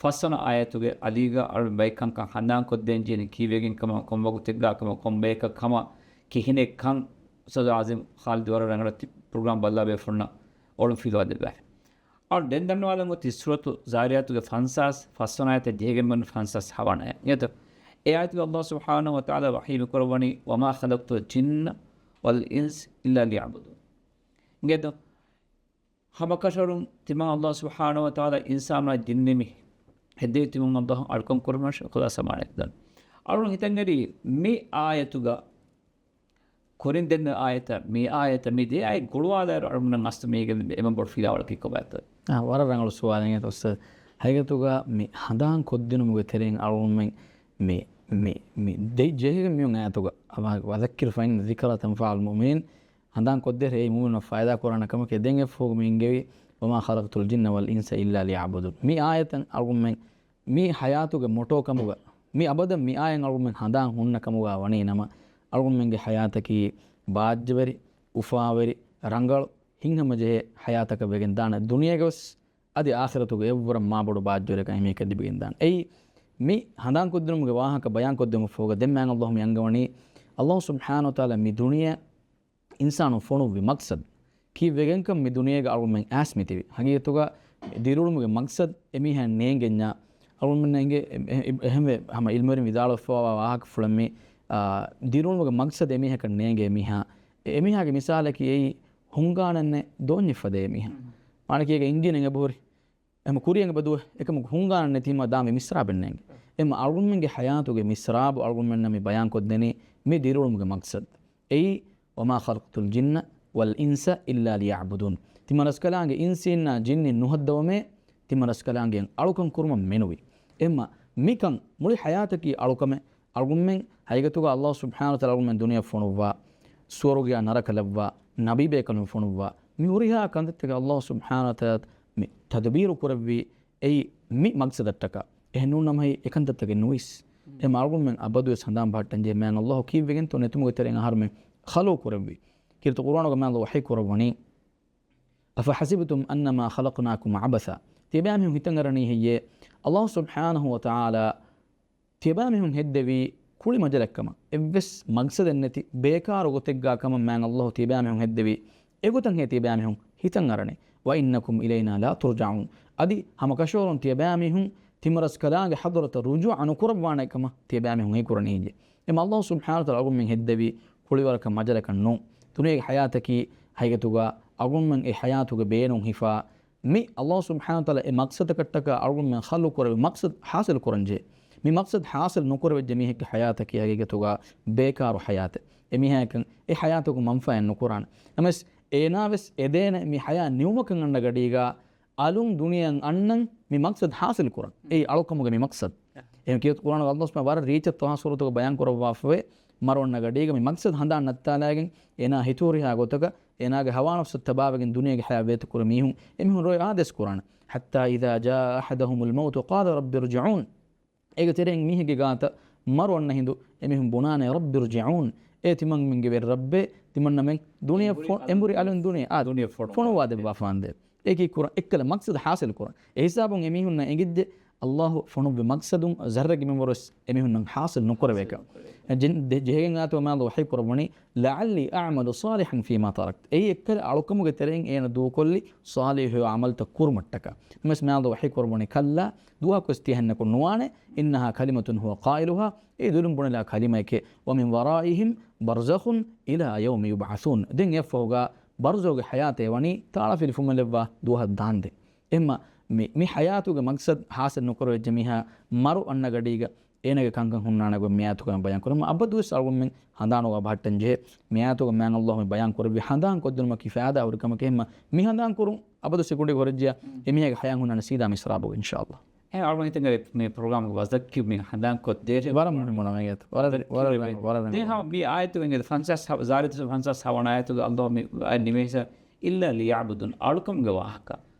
ފަސްވަނަ އާޔަތުގެ އަލީގަ އަޅު ބައެއް ކަންކަން ހަނދާން ކޮށްދޭން ޖެހެނީ ކީއްވެގެން ކަމަށް، ކޮން ވަގުތެއްގަ ކަމަށް، ކޮން ބަޔަކަށް ކަމަށް، ކިހިނެއް ކަން އުސްތާޛު އާޒިމް ޚާލިދު ވަރަށް ރަނގަޅަށް ތި ޕްރޮގްރާމް ބައްލަވާ ބޭފުޅުންނަށް އޮޅުން ފިލުވާ ދެއްވާ. އަޅު ދެން ދަންނަވާލަން އޮތީ ސޫރަތު ޒާރިޔާތުގެ ފަންސާސް ފަސްވަނަ އާޔަތަށް ޖެހިގެން މި ފަންސާސް ހަވަނަ އާޔަތް. އެ އާޔަތުގަ ﷲ ސުބްޙާނަހޫ ވަތަޢާލާ ވަޙީ މި ކުރައްވަނީ، "وما خلقت الجن والإنس إلا ليعبدون." އިނގޭތޯ؟ ހަމަކަށަވަރުން ތިމަން ﷲ ސުބްޙާނަހޫ ވަތަޢާލާ އިންސާނާ ޖިންނި މި ހެއްދެވި ތިމަން ﷲ އަޅުކަން ކުރުމަށް ޚުލާޞާ މާނައެއް ދަން. އަޅުން ހިތަށް އެރީ މި އާޔަތުގަ ކުރިން ދެންނެވި އާޔަތަށް، މި އާޔަތަށް، މި ދެ އާޔަތް ގުޅުވާލާއިރު އަޅުގަނޑަށް އަސްލު މީގެ އެމަ ބޮޑު ފިލާވަޅަކީ ކޮބާތޯ؟ އާ، ވަރަށް ރަނގަޅު ސުވާލެއް އެ އުސްތާޛު. ހަގީގަތުގަ މި ހަނދާން ކޮށްދިނުމުގެ ތެރެއިން އަޅުގަނޑުމެން މި، މި، މި ދެ ޖެހިގެން މިއޮން އާޔަތުގަ، "وذكر فإن الذكرى تنفع المؤمنين." ހަނދާން ކޮށްދޭ އެއީ މުއުމިނުންނަށް ފައިދާ ކުރާނެ ކަމަކޭ. ދެން އެއަށްފަހު މި އިނގެވީ، "وما خلقت الجن والإنس إلا ليعبدون." މި އާޔަތަށް އަޅުގަނޑުމެން މި ޙަޔާތުގެ މޮޓޯ ކަމުގަ، މި އަބަދަށް މި އާޔަތް އަޅުގަނޑުމެން ހަނދާން ހުންނަ ކަމުގަ ވަނީ ނަމަ، އަޅުގަނޑުމެންގެ ޙަޔާތަކީ ބާއްޖަވެރި، އުފާވެރި، ރަނގަޅު، ހިތްހަމަޖެހޭ ޙަޔާތަކަށް ވެގެން ދާނެ. ދުނިޔޭގަވެސް އަދި އާޚިރަތުގަ އެއްވަރަށް މާބޮޑު ބާއްޖަވެރިކަން އެމީހަކަށް ލިބިގެން ދާނެ. އެއީ މި ހަނދާންކޮށްދިނުމުގެ ވާހަކަ ބަޔާންކޮށްދެމުން ފަހުގަ ދެން މާތް ﷲ މި އަންގަވަނީ، ﷲ ސުބްޙާނަހޫ ވަތަޢާލާ މި ދުނިޔެ އިންސާނުން ފޮނުއްވި މަޤްޞަދު، ކީއްވެގެންކަން މި ދުނިޔޭގަ އަޅުގަނޑުމެން އައިސް މިތިބީ. ހަގީގަތުގަ ދިރިއުޅުމުގެ މަޤްޞަދު އެމީހާ ނޭނގެންޏާ، އަޅުގަނޑުމެންނަށް އެނގޭ، އެ-، އެ-، އެހެންވެ ހަމަ ޢިލްމުވެރިން ވިދާޅުވެފަވާ ވާހަކަފުޅެއް މި، އާ، ދިރިއުޅުމުގެ މަޤްޞަދު އެމީހަކަށް ނޭނގޭ އެމީހާ. އެ-، އެމީހާގެ މިސާލަކީ އެއީ ހުންގާނަންނެއް ދޯންޏެއް ފަދަ އެމީހާ. މާނައަކީ އެންޖީނެއް އެބަހުރި. އެމަ ކުރިއަށް އެބަ ދުވޭ. އެކަމަކު ހުންގާނަން ނެތީމަ ދާން މި މިސްރާބެއް ނޭނގެ. އެމަ އަޅުގަނޑުމެންގެ ޙަޔާތުގެ މިސްރާބު އަޅުގަނޑުމެންނަށް މި ބަޔާންކޮށްދެނީ މި ދިރިއުޅުމުގެ މަޤްޞަދު. އެއީ، "وما خلقت الجن والإنس إلا ليعبدون." ތިމަން ރަސްކަލާނގެ އިންސީންނާ ޖިންނިން ނުހައްދަވަމޭ، ތިމަން ރަސްކަލާނގެ އަޅުކަން ކުރުމަށް މެނުވީ. އެމަ މިކަން މުޅި ޙަޔާތަކީ އަޅުކަމެއް. އަޅުގަނޑުމެން ހަގީގަތުގަ ﷲ ސުބްޙާނަހޫ ވަތަޢާލާ އަޅުގަނޑުމެން ދުނިޔެ ފޮނުއްވާ، ސުވަރުގެއާ ނަރަކަ ލައްވާ، ނަބީބޭކަލުން ފޮނުއްވާ، މި ހުރިހާ ކަންތައްތަކެއް ﷲ ސުބްޙާނަހޫ ވަތަޢާލާ މި ތަދުބީރު ކުރެއްވީ އެއީ މި މަޤްޞަދަށްޓަކާ. އެހެން ނޫން ނަމަ ހައި އެކަންތައްތަކެއް ނުވިސް. އެމަ އަޅުގަނޑުމެން އަބަދުވެސް ހަނދާން ބަހައްޓަން ޖެހޭ މާތް ﷲ ކީއްވެގެންތޯ ނެތުމުގެ ތެރެއިން އަހަރުމެން ޚަލްޤު ކުރެއްވީ. ކީރިތި ޤުރުއާނުގަ މާތް ﷲ ވަޙީ ކުރައްވަނީ، "أفحسبتم أنما خلقناكم عبثا." ތިޔަބައިމީހުން ހިތަށް އަރަނީ ހެއްޔޭ؟ ﷲ ސުބްޙާނަހޫ ވަތަޢާލާ ތިޔަބައިމީހުން ހެއްދެވީ ކުޅި މަޖަލެއްކަމަށް، އެއްވެސް މަޤްޞަދެއް ނެތި ބޭކާރު ގޮތެއްގާ ކަމަށް މާތް ﷲ ތިޔަބައިމީހުން ހެއްދެވީ. އެގޮތަށް ހޭ ތިޔަބައިމީހުން ހިތަށް އަރަނީ. "وإنكم إلينا لا ترجعون." އަދި ހަމަކަށަވަރުން ތިޔަބައިމީހުން ތިމަން ރަސްކަލާނގެ ޙަޟްރަތަށް ރުޖޫޢަ ނުކުރައްވާނެ ކަމަށް ތިޔަބައިމީހުން ހީކުރަނީ ހެއްޔޭ؟ އެމަ ﷲ ސުބްޙާނަހޫ ވަތަޢާލާ އަޅުގަނޑުމެން ހެއްދެވީ ކުޅިވަރަކަށް މަޖަލަކަށް ނޫން. ދުނިޔޭގެ ޙަޔާތަކީ ހަގީގަތުގަ އަޅުގަނޑުމެން އެ ޙަޔާތުގެ ބޭނުން ހިފާ މި ﷲ ސުބްޙާނަހޫ ވަތަޢާލާ އެ މަޤްޞަދަކަށްޓަކާ އަޅުގަނޑުމެން ޚަލްޤު ކުރެއްވި މަޤްޞަދު ޙާޞިލް ކުރަން ޖެހޭ. މި މަޤްޞަދު ޙާޞިލް ނުކުރެވިއްޖެ މީހެއްގެ ޙަޔާތަކީ ހަގީގަތުގަ ބޭކާރު ޙަޔާތެއް. އެ މީހާއަކަށް އެ ޙަޔާތުގެ މަންފާއެއް ނުކުރާނެ. ނަމަވެސް އޭނާވެސް އެދޭނެ މި ޙަޔާތް ނިމުމަކަށް އަންނަ ގަޑީގަ އަލުން ދުނިޔެއަށް އަންނަން މި މަޤްޞަދު ޙާޞިލް ކުރަން. އެއީ އަޅުކަމުގެ މި މަޤްޞަދު. އެހެން ކީރިތި ޤުރުއާނުގަ ﷲ ސުބްޙާނަހޫ ވަރަށް ރީއްޗަށް ޠާހާ ސޫރަތުގަ ބަޔާން ކުރައްވާފަވޭ، މަރު އަންނަ ގަޑީގަ މި މަޤްޞަދު ހަނދާން ނައްތާލާގެން އޭނާ ހިތުހުރިހާ ގޮތަކަށް އޭނާގެ ހަވާ ނަފްސަށް ތަބާވެގެން ދުނިޔޭގެ ޙަޔާތް ވޭތުކުރި މީހުން އެމީހުން ރޮއެ އާދޭސް ކުރާނެ. "حتى إذا جاء أحدهم الموت قال رب ارجعون." އޭގެ ތެރެއިން މީހެއްގެ ގާތަށް މަރު އަންނަ ހިނދު އެމީހުން ބުނާނެ، "رب ارجعون." އޭ ތިމަންމެންގެ ވެރި ރައްބޭ، ތިމަންނަމެން ދުނިޔެ އެނބުރި ފޮ-، އަލުން އެނބުރި އަލުން ދުނިޔެ، އާ، ދުނިޔެ ފޮނުވާ. ފޮނުވާ ދެއްވާފާނދޭ. އެކީ ކުރަން އެއްކަލަ މަޤްޞަދު ޙާޞިލު ކުރަން. އެ ހިސާބުން އެމީހުންނަށް އެނގިއްޖެ ﷲ ފޮނުއްވި މަޤްޞަދުން ޒައްރެއްގެ މިންވަރުވެސް އެމީހުންނަށް ޙާޞިލު ނުކުރެވޭކަން. ޖެ-، ދެ-، ޖެހިގެން އާތު މާލު ވަޙީ ކުރައްވަނީ، "لعلي أعمل صالحا فيما تركت." އެއީ އެއްކަލަ އަޅުކަމުގެ ތެރެއިން އޭނަ ދޫކޮށްލި ޞާލިޙު ޢަމަލުތައް ކުރުމަށްޓަކާ. ނަމަވެސް މާލު ވަޙީ ކުރައްވަނީ، "كلا، ދުވަހަކުވެސް ތިހެންނަކު ނުވާނެ، إنها كلمة هو قائلها." އެ ދުލުން ބުނެލާ ކަލިމައެކޭ. "ومن ورائهم برزخ إلى يوم يبعثون." ދެން އެއަށްފަހުގަ ބަރްޒަޚުގެ ޙަޔާތޭ ވަނީ ތާޅަފިލި ފުމެލެއްވާ ދުވަހަށް ދާންދެން. އެހެންމަ މި، މި ޙަޔާތުގެ މަޤްޞަދު ޙާޞިލު ނުކުރެވިއްޖެ މީހާ މަރު އަންނަ ގަޑީގަ އޭނަގެ ކަންކަން ހުންނާނެ ގޮތް މިއާޔަތުގަ ބަޔާން ކުރަމުން އަބަދުވެސް އަޅުގަނޑުމެން ހަނދާނުގަ ބަހައްޓަން ޖެހޭ. މިއާޔަތުގަ މާތް ﷲ މި ބަޔާން ކުރެއްވި ހަނދާން ކޮށްދިނުމަކީ ފައިދާ ހުރި ކަމެކޭ. އެހެންމަ މި ހަނދާން ކުރުން އަބަދު ސިކުނޑި ހުރެއްޖިޔާ އެމީހާގެ ޙަޔާތް ހުންނާނެ ސީދާ މިސްރާބުގަ އިންޝާﷲ. އެ އަޅުގަނޑު ހިތަށް އަރި މި ޕްރޮގްރާމްގެ ވަޒަކީ މި ހަނދާން ކޮށްދޭށޭ. ވަރަށް މުހިންމު ނަމެއް އެތަ. ވަރަށް، ވަރަށް، ވަރަށް، ވަރަށް. ދެން ހަމަ މި އާޔަތުގެ ފަންސާސް ހަ-، ޒާރިޔާތު ފަންސާސް ހަވަނަ އާޔަތުގަ ﷲ މި އައި ނިމޭސަ، "إلا ليعبدون." އަޅުކަމުގެ ވާހަކަ.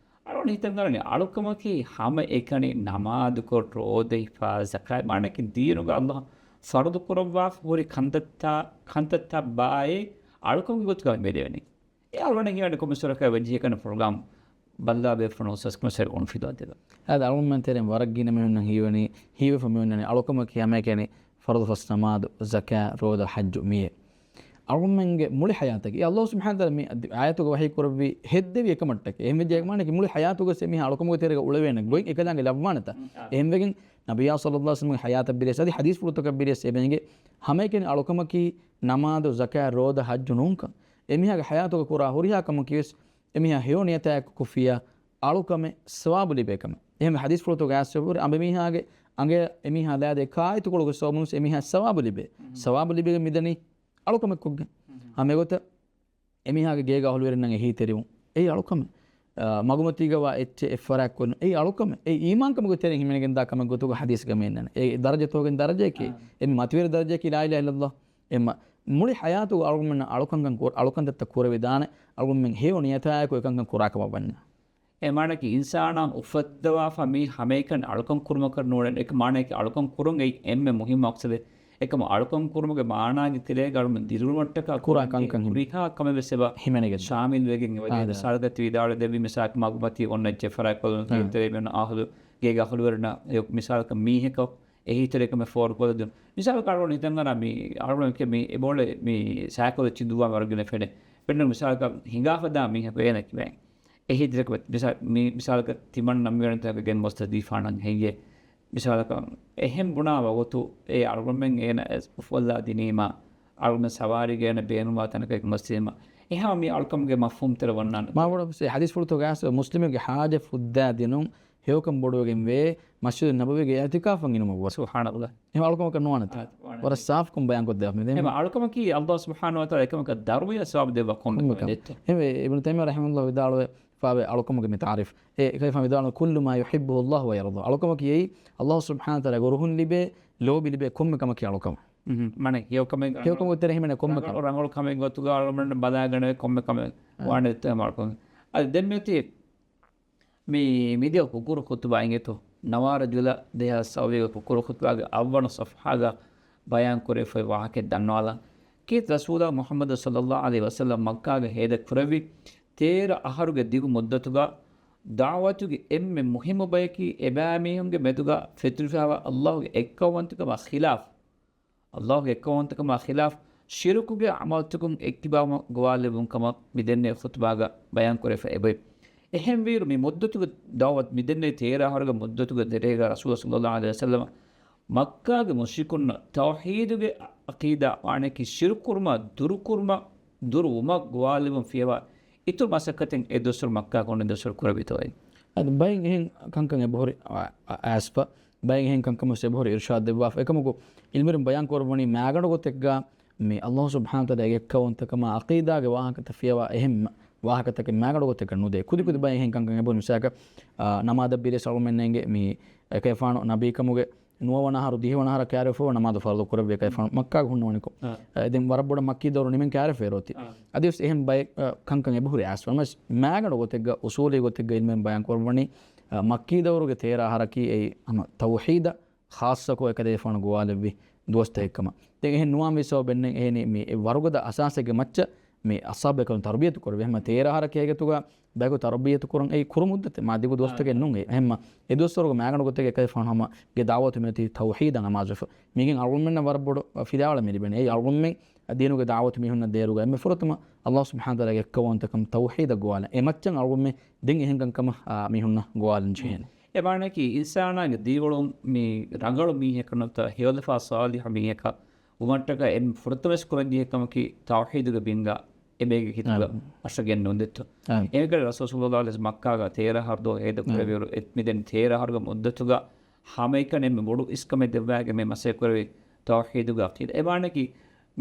އަޅުގަނޑު ހިތަށް އަރަނީ އަޅުކަމަކީ ހަމަ އެކަނި ނަމާދުކޮށް، ރޯދަ ހިފާ، ޒަކާތް މާނައަކީ ދީނުގަ ﷲ ފަރުޟު ކުރައްވާފަ ހުރި ކަންތައްތައް، ކަންތައްތައް ބާއޭ އަޅުކަމުގެ ގޮތުގަ މި ދެވެނީ. އެ އަޅުގަނޑަށް ހީވަނީ ކޮންމެސް ވަރަކަށް ވެއްޖެ ކަން ޕްރޮގްރާމް ބައްލާ ބޭފުޅުން ސަސްކްމެސް އޮން ފިލޯ ދެވެ. އާދެ، އަޅުގަނޑުމެން ތެރެއިން ވަރަށް ގިނަ މީހުންނަށް ހީވަނީ، ހީވެފަ މި އޮންނަނީ އަޅުކަމަކީ ހަމައެކަނި ފަރުޟު ފަސް ނަމާދު، ޒަކާ، ރޯދަ، ޙައްޖު މިއޭ. އަޅުގަނޑުމެންގެ މުޅި ޙަޔާތަކީ ﷲ ސުބްޙާނަހޫ ވަތަޢާލާ މި އާޔަތުގަ ވަޙީ ކުރެއްވި ހެއްދެވި އެކަމަށްޓަކައި. އެހެންވެއްޖެ މާނައަކީ މުޅި ޙަޔާތުގަސް އެމީހާ އަޅުކަމުގެ ތެރޭގަ އުޅެވޭނެ ގޮތް އެކަލާނގެ ލައްވާނެތާ. އެހެންވެގެން ނަބިއްޔާ ޞައްލައްލާހު ޢަލައިހި ވަސައްލަމްގެ ޙަޔާތަށް ބިރޭސް އަދި ޙަދީޘްފުޅުތަކަށް ބިރޭސް އެބަ އެނގޭ ހަމައެކަނި އަޅުކަމަކީ ނަމާދު، ޒަކާތް، ރޯދަ، ޙައްޖު ނޫންކަން. އެމީހާގެ ޙަޔާތުގަ ކުރާ ހުރިހާ ކަމަކީވެސް އެމީހާ ހެޔޮ ނިޔަތާއެކު ކޮށްފިއްޔާ އަޅުކަމެއް ސަވާބު ލިބޭ ކަމެއް. އެހެންވެ ޙަދީޘްފުޅުތަކުގަ އައިސްފަ ހުރި އަނބިމީހާގެ އަނގަޔަށް އެމީހާ ލާދޭ ކާއިތުކޮޅުގެ ސަބަބުންވެސް އެމީހާ ސަވާބު ލިބޭ. ސަވާބު ލިބިގެން މިދަނީ އަޅުކަމެއްކޮށްގެން. ހަމަ އެގޮތަށް އެމީހާގެ ގޭގަ އަހުލުވެރިންނަށް އެހީތެރިވުން އެއީ އަޅުކަމެއް. އާ، މަގުމަތީގަވާ އެއްޗެއް އެއްފަރާތްކޮށް އެއީ އަޅުކަމެއް. އެއީ އީމާންކަމުގެ ތެރެއިން ހިމެނިގެންދާ ކަމެއް ގޮތުގަ ޙަދީޘްގަ މި އިންނަނީ. އެ ދަރަޖަތަކުގެ ދަރަޖައަކީ، އެންމެ މަތިވެރި ދަރަޖައަކީ ލާ އިލާހަ އިއްލައްލާހު. އެންމެ މުޅި ޙަޔާތުގަ އަޅުގަނޑުމެންނަށް އަޅުކަންކަން ކުރ-، އަޅުކަންތައްތައް ކުރެވިދާނެ، އަޅުގަނޑުމެން ހެޔޮ ނިޔަތާއެކު އެކަންކަން ކުރާކަމަށް ވަންޏާ. އެ މާނައަކީ އިންސާނާ އުފައްދަވާފަ މީ ހަމައެކަނި އަޅުކަން ކުރުމަކަށް ނޫޅެން. އެކަ މާނައަކީ އަޅުކަން ކުރުން އެއީ އެންމެ މުހިއްމު މަޤްޞަދެއް. އެކަމަ އަޅުކަން ކުރުމުގެ މާނާގެ ތެރޭގަ އަޅުމެން ދިރިއުޅުމަށްޓަކާ ކުރާ ކުރަން ކަންކަން ހިމެނޭ. ހުރިހާ ކަމެއް ވެސް އެބަ ހިމެނިގެން. ޝާމިލް ވެގެން އެބަ އާ، ދެ. މިސާލަކަށް ވިދާޅު ދެއްވި މިސާލަކަށް މަގުމަތީ އޮންނަ އެއްޗެއް ފަރާތްކޮށްލުން އާ. ތެރޭ މި އޮންނަ އަހުލު ގޭގެ އަހުލުވެރިންނަށް އެ މިސާލަކަށް މީހަކަށް އެހީތެރިކަމެއް ފޯރުކޮށްލަދުން. މިސާލަކަށް އަޅުގަނޑު ހިތަށް އަރާ މި އަޅުގަނޑު މި އެބައުޅޭ މި ސައިކަލް ޗިންދުއްވާ ވަރަށް ގިނަ ފެނޭ. ފެންނަ މިސާލަކަށް ހިނގާފަ ދާ މީހަކު އޭނަ ކިބައިން. އެހީތެރިކަމެއް މިސާ-، މި މިސާލަކަށް ތިމަން ނަމިވެންތަކަށް ގެން މުސްތަޝްފާނަށް ހެއްޔޭ؟ މިސާލަކަށް އެހެން ބުނާ ވަގުތު އެ އަޅުގަނޑުމެން އޭނަ އުފައްލާ ދިނީމާ، އަޅުގަނޑު ސަވާރީގަ އޭނަ ބޭނުންވާ ތަނަކަށް މަސްތިމާ. އެހާ މި އަޅުކަމުގެ މަފްހޫމްތެރި ވަންނާނެ. މާބޮޑަށް ވެސް އެ ޙަދީޘްފުޅުތަކުގައި ވެސް މުސްލިމެއްގެ ޙާޖަ ފުއްދާ ދިނުން ހެޔޮކަން ބޮޑުވެގެން ވޭ މަސްޖިދު ނަބަވީގެ އިޢުތިކާފަށް އިނުމަށް ވުރެ. ސުބްޙާނަﷲ. އެހެން އަޅުކަމަކަށް ނުވާނެތާ. އާ، ވާނެ. ވަރަށް ސާފުކޮށް ބަޔާންކޮށްދެއްވާ މި ދެން. އެހެން އަޅުކަމަކީ ﷲ ސުބްޙާނަހޫ ވަތަޢާލާ އެކަމަކަށް ދަރުމަޔަށް ސަވާބު ދެއްވާ ކޮންމެ ކޮންމެ ކަމެއް. ކަމެއް. އެހެންވެ، އިބްނު ތައިމިއްޔާ ރަޙިމަހުﷲ ވިދާޅުވެ ފާވެ އަޅުކަމުގެ މި ތަޢުރީފު. އެ، ކައިފާ ވިދާޅު، "كل ما يحبه الله ويرضاه." އަޅުކަމަކީ އެއީ ﷲ ސުބްޙާނަހޫ ވަތަޢާލާގެ ރުހުން ލިބޭ، ލޯބި ލިބޭ ކޮންމެ ކަމަކީ އަޅުކަމެއް. މަނެ ހެޔޮކަމެއް ކަމެއް، ހެޔޮކަމުގެ ތެރެ ހިމެނޭ ކޮންމެ ރަނގަޅު، ކަމެއް. ރަނގަޅު ކަމެއް ގޮތުގަ އަޅުމެން ބަލާގަނެވޭ ކޮންމެ ކަމެއް. އާ. ވާނެ އެއް އަޅުކަމެއް. އަދި ދެން މިއޮތީ މި މިދިޔަ ކުކުރު ޚުތުބާއިން އެތޯ، ނަވާރަ ޖުލަ ދެހާސް ސައުވީގެ ކުކުރު ޚުތުބާގެ އަށްވަނަ ޞަފްޙާގަ ބަޔާން ކުރެވިފައި ވާހަކައެއް ދަންނަވާލަން. ކީރިތި ރަސޫލާ މުޙައްމަދު ޞައްލައްލާހު ޢަލައިހި ވަސައްލަމް މައްކާގަ ހޭދަ ކުރެއްވި ތޭރަ އަހަރުގެ ދިގު މުއްދަތުގަ ދަޢުވަތުގެ އެންމެ މުހިއްމު ބަޔަކީ އެބައިމީހުންގެ މެދުގަ ފެތުރިފައިވާ ﷲގެ އެއްކައުވަންތަކަމާ ޚިލާފު، ﷲގެ އެއްކައުވަންތަކަމާ ޚިލާފު ޝިރުކުގެ ޢަމަލުތަކުން އެއްކިބާވުމަށް ގޮވާލެއްވުން ކަމަށް މި ދެންނެވި ޚުތުބާގަ ބަޔާން ކުރެވިފަ އެބައޮތް. އެހެންވީއިރު މި މުއްދަތުގެ ދަޢުވަތު މި ދެންނެވި ތޭރަ އަހަރުގެ މުއްދަތުގެ ތެރޭގަ ރަސޫލާ ޞައްލައްލާހު ޢަލައިހި ވަސައްލަމަ މައްކާގެ މުޝްރިކުންނަށް ތައުޙީދުގެ ޢަޤީދާ ވާނެކީ ޝިރުކު ކުރުމާ ދުރުކުރުމަށް، ދުރުވުމަށް ގޮވާލެވުން ފިޔަވާ އިތުރު މަސައްކަތެއް އެ ދުވަސްވަރު މައްކާގަ އޮންނަ ދުވަސްވަރު ކުރެވިތޯއޭ؟ އަދި ބައެއް އެހެން ކަންކަން އެބަހުރި، އަ، އަ، އައިސްފަ، ބައެއް އެހެން ކަންކަން ވެސް އެބަހުރި އިރުޝާދު ދެއްވާފަ. އެކަމަކު ޢިލްމުވެރިން ބަޔާން ކުރައްވަނީ މާގަނޑު ގޮތެއްގަ މި ﷲ ސުބްޙާނަހޫ ވަތަޢާލާގެ އެއްކައުވަންތަކަމާ ޢަޤީދާގެ ވާހަކަތައް ފިޔަވާ އެހެން ވާހަކަތަކެއް މާގަނޑު ގޮތެއްގަ ނުދޭ. ކުދި ކުދި ބައެއް އެހެން ކަންކަން އެބަހުރި. މިސާލަކަށް، އާ، ނަމާދަށް ބިރޭސް އަޅުގަނޑުމެންނަށް އެނގޭ މި އެކަލޭގެފާނު ނަބީކަމުގެ ނުވަވަނަ އަހަރު ދިހަވަނަ އަހަރަށް ކައިރިވެފަ ނަމާދު ފަރުޟު ކުރެއްވި އެކަލޭގެފާނު މައްކާގަ ހުންނަވަނިކޮށް. އާ. އެ، ދެން ވަރަށް ބޮޑަށް މައްކީ ދައުރު ނިމެން ކައިރިވެފަ އެރޮތި. އާ. އަދިވެސް އެހެން ބައެއް، އަ، ކަންކަން އެބަހުރި އައިސްފަ. ނަމަވެސް މާގަނޑު ގޮތެއްގަ އުސޫލީ ގޮތެއްގަ ޢިލްމުވެރިން ބަޔާން ކުރައްވަނީ، އަ، މައްކީ ދައުރުގެ ތޭރަ އަހަރަކީ އެއީ ހަމަ ތައުޙީދަށް ޚާއްޞަކޮށް އެކަލޭގެފާނު ގޮވާލެއްވި ދުވަސްތަކެއް ކަމަށް. ދެން އެހެން ނުވާންވީ ސަބަބެއް ނެތް. އެހެނީ މި އެ ވަރުގަދަ އަސާސެއްގެ މައްޗަށް މި އަޞްޙާބު ބޭކަލުން ތަރުބިޔަތު ކުރެއްވި. ހަމަ ތޭރަ އަހަރަކީ އޭގެ ގޮތުގަ ބަޔަކު ތަރުބިޔަތު ކުރަން އެއީ ކުރު މުއްދަތެއް، މާ ދިގު ދުވަސްތަކެއް ނޫން އެއީ. އެހެންމަ އެ ދުވަސްވަރުގެ މާގަނޑު ގޮތެއްގެ އެކަލޭގެފާނު ހަމަ ގެ ދަޢުވަތު މިއޮތީ ތައުޙީދަށް ނަމާދުވެފަ. މީގެން އަޅުގަނޑުމެންނަށް ވަރަށް ބޮޑު ފިލާވަޅެއް މި ލިބެނީ. އެއީ އަޅުގަނޑުމެން ދީނުގެ ދަޢުވަތު މީހުންނަށް ދޭއިރުގަ އެންމެ ފުރަތަމަ ﷲ ސުބްޙާނަހޫ ވަތަޢާލާގެ އެއްކައުވަންތަކަން ތައުޙީދަށް ގޮވާލަން. އެ މައްޗަށް އަޅުގަނޑުމެން ދެން އެހެން ކަންކަމަށް، އާ، މީހުންނަށް ގޮވާލަން ޖެހޭނެ. އެ މާނައަކީ އިންސާނާގެ ދީވަޅުން މި ރަނގަޅު މީހަކަށް ނުވަތަ ހެޔޮލަފާ ޞާލިޙު މީހަކަށް ވުމަށްޓަކައި އެންމެ ފުރަތަމަ ވެސް ކުރަންޖެހޭ ކަމަކީ ތައުޙީދުގެ ބިންގާ އެބައިގެ ހިތުގަ އައި. އަށަގެން ނުންދެއްތޯ. އައި. އެމިކަލަ ރަސޫލު ޞައްލައްލާހު ޢަލައިހި ވަސައްލަމް މައްކާގަ ތޭރަ އަހަރު ދޯ ހޭދަ އައި. ކުރެވިއިރު އެ މިދެން ތޭރަ އަހަރުގެ މުއްދަތުގަ ހަމައެކަނި އެންމެ ބޮޑު އިސްކަމެއް ދެއްވާގެން މި މަސައްކަތް ކުރެވި ތައުޙީދުގެ ޢަޤީދާ. އެ މާނައަކީ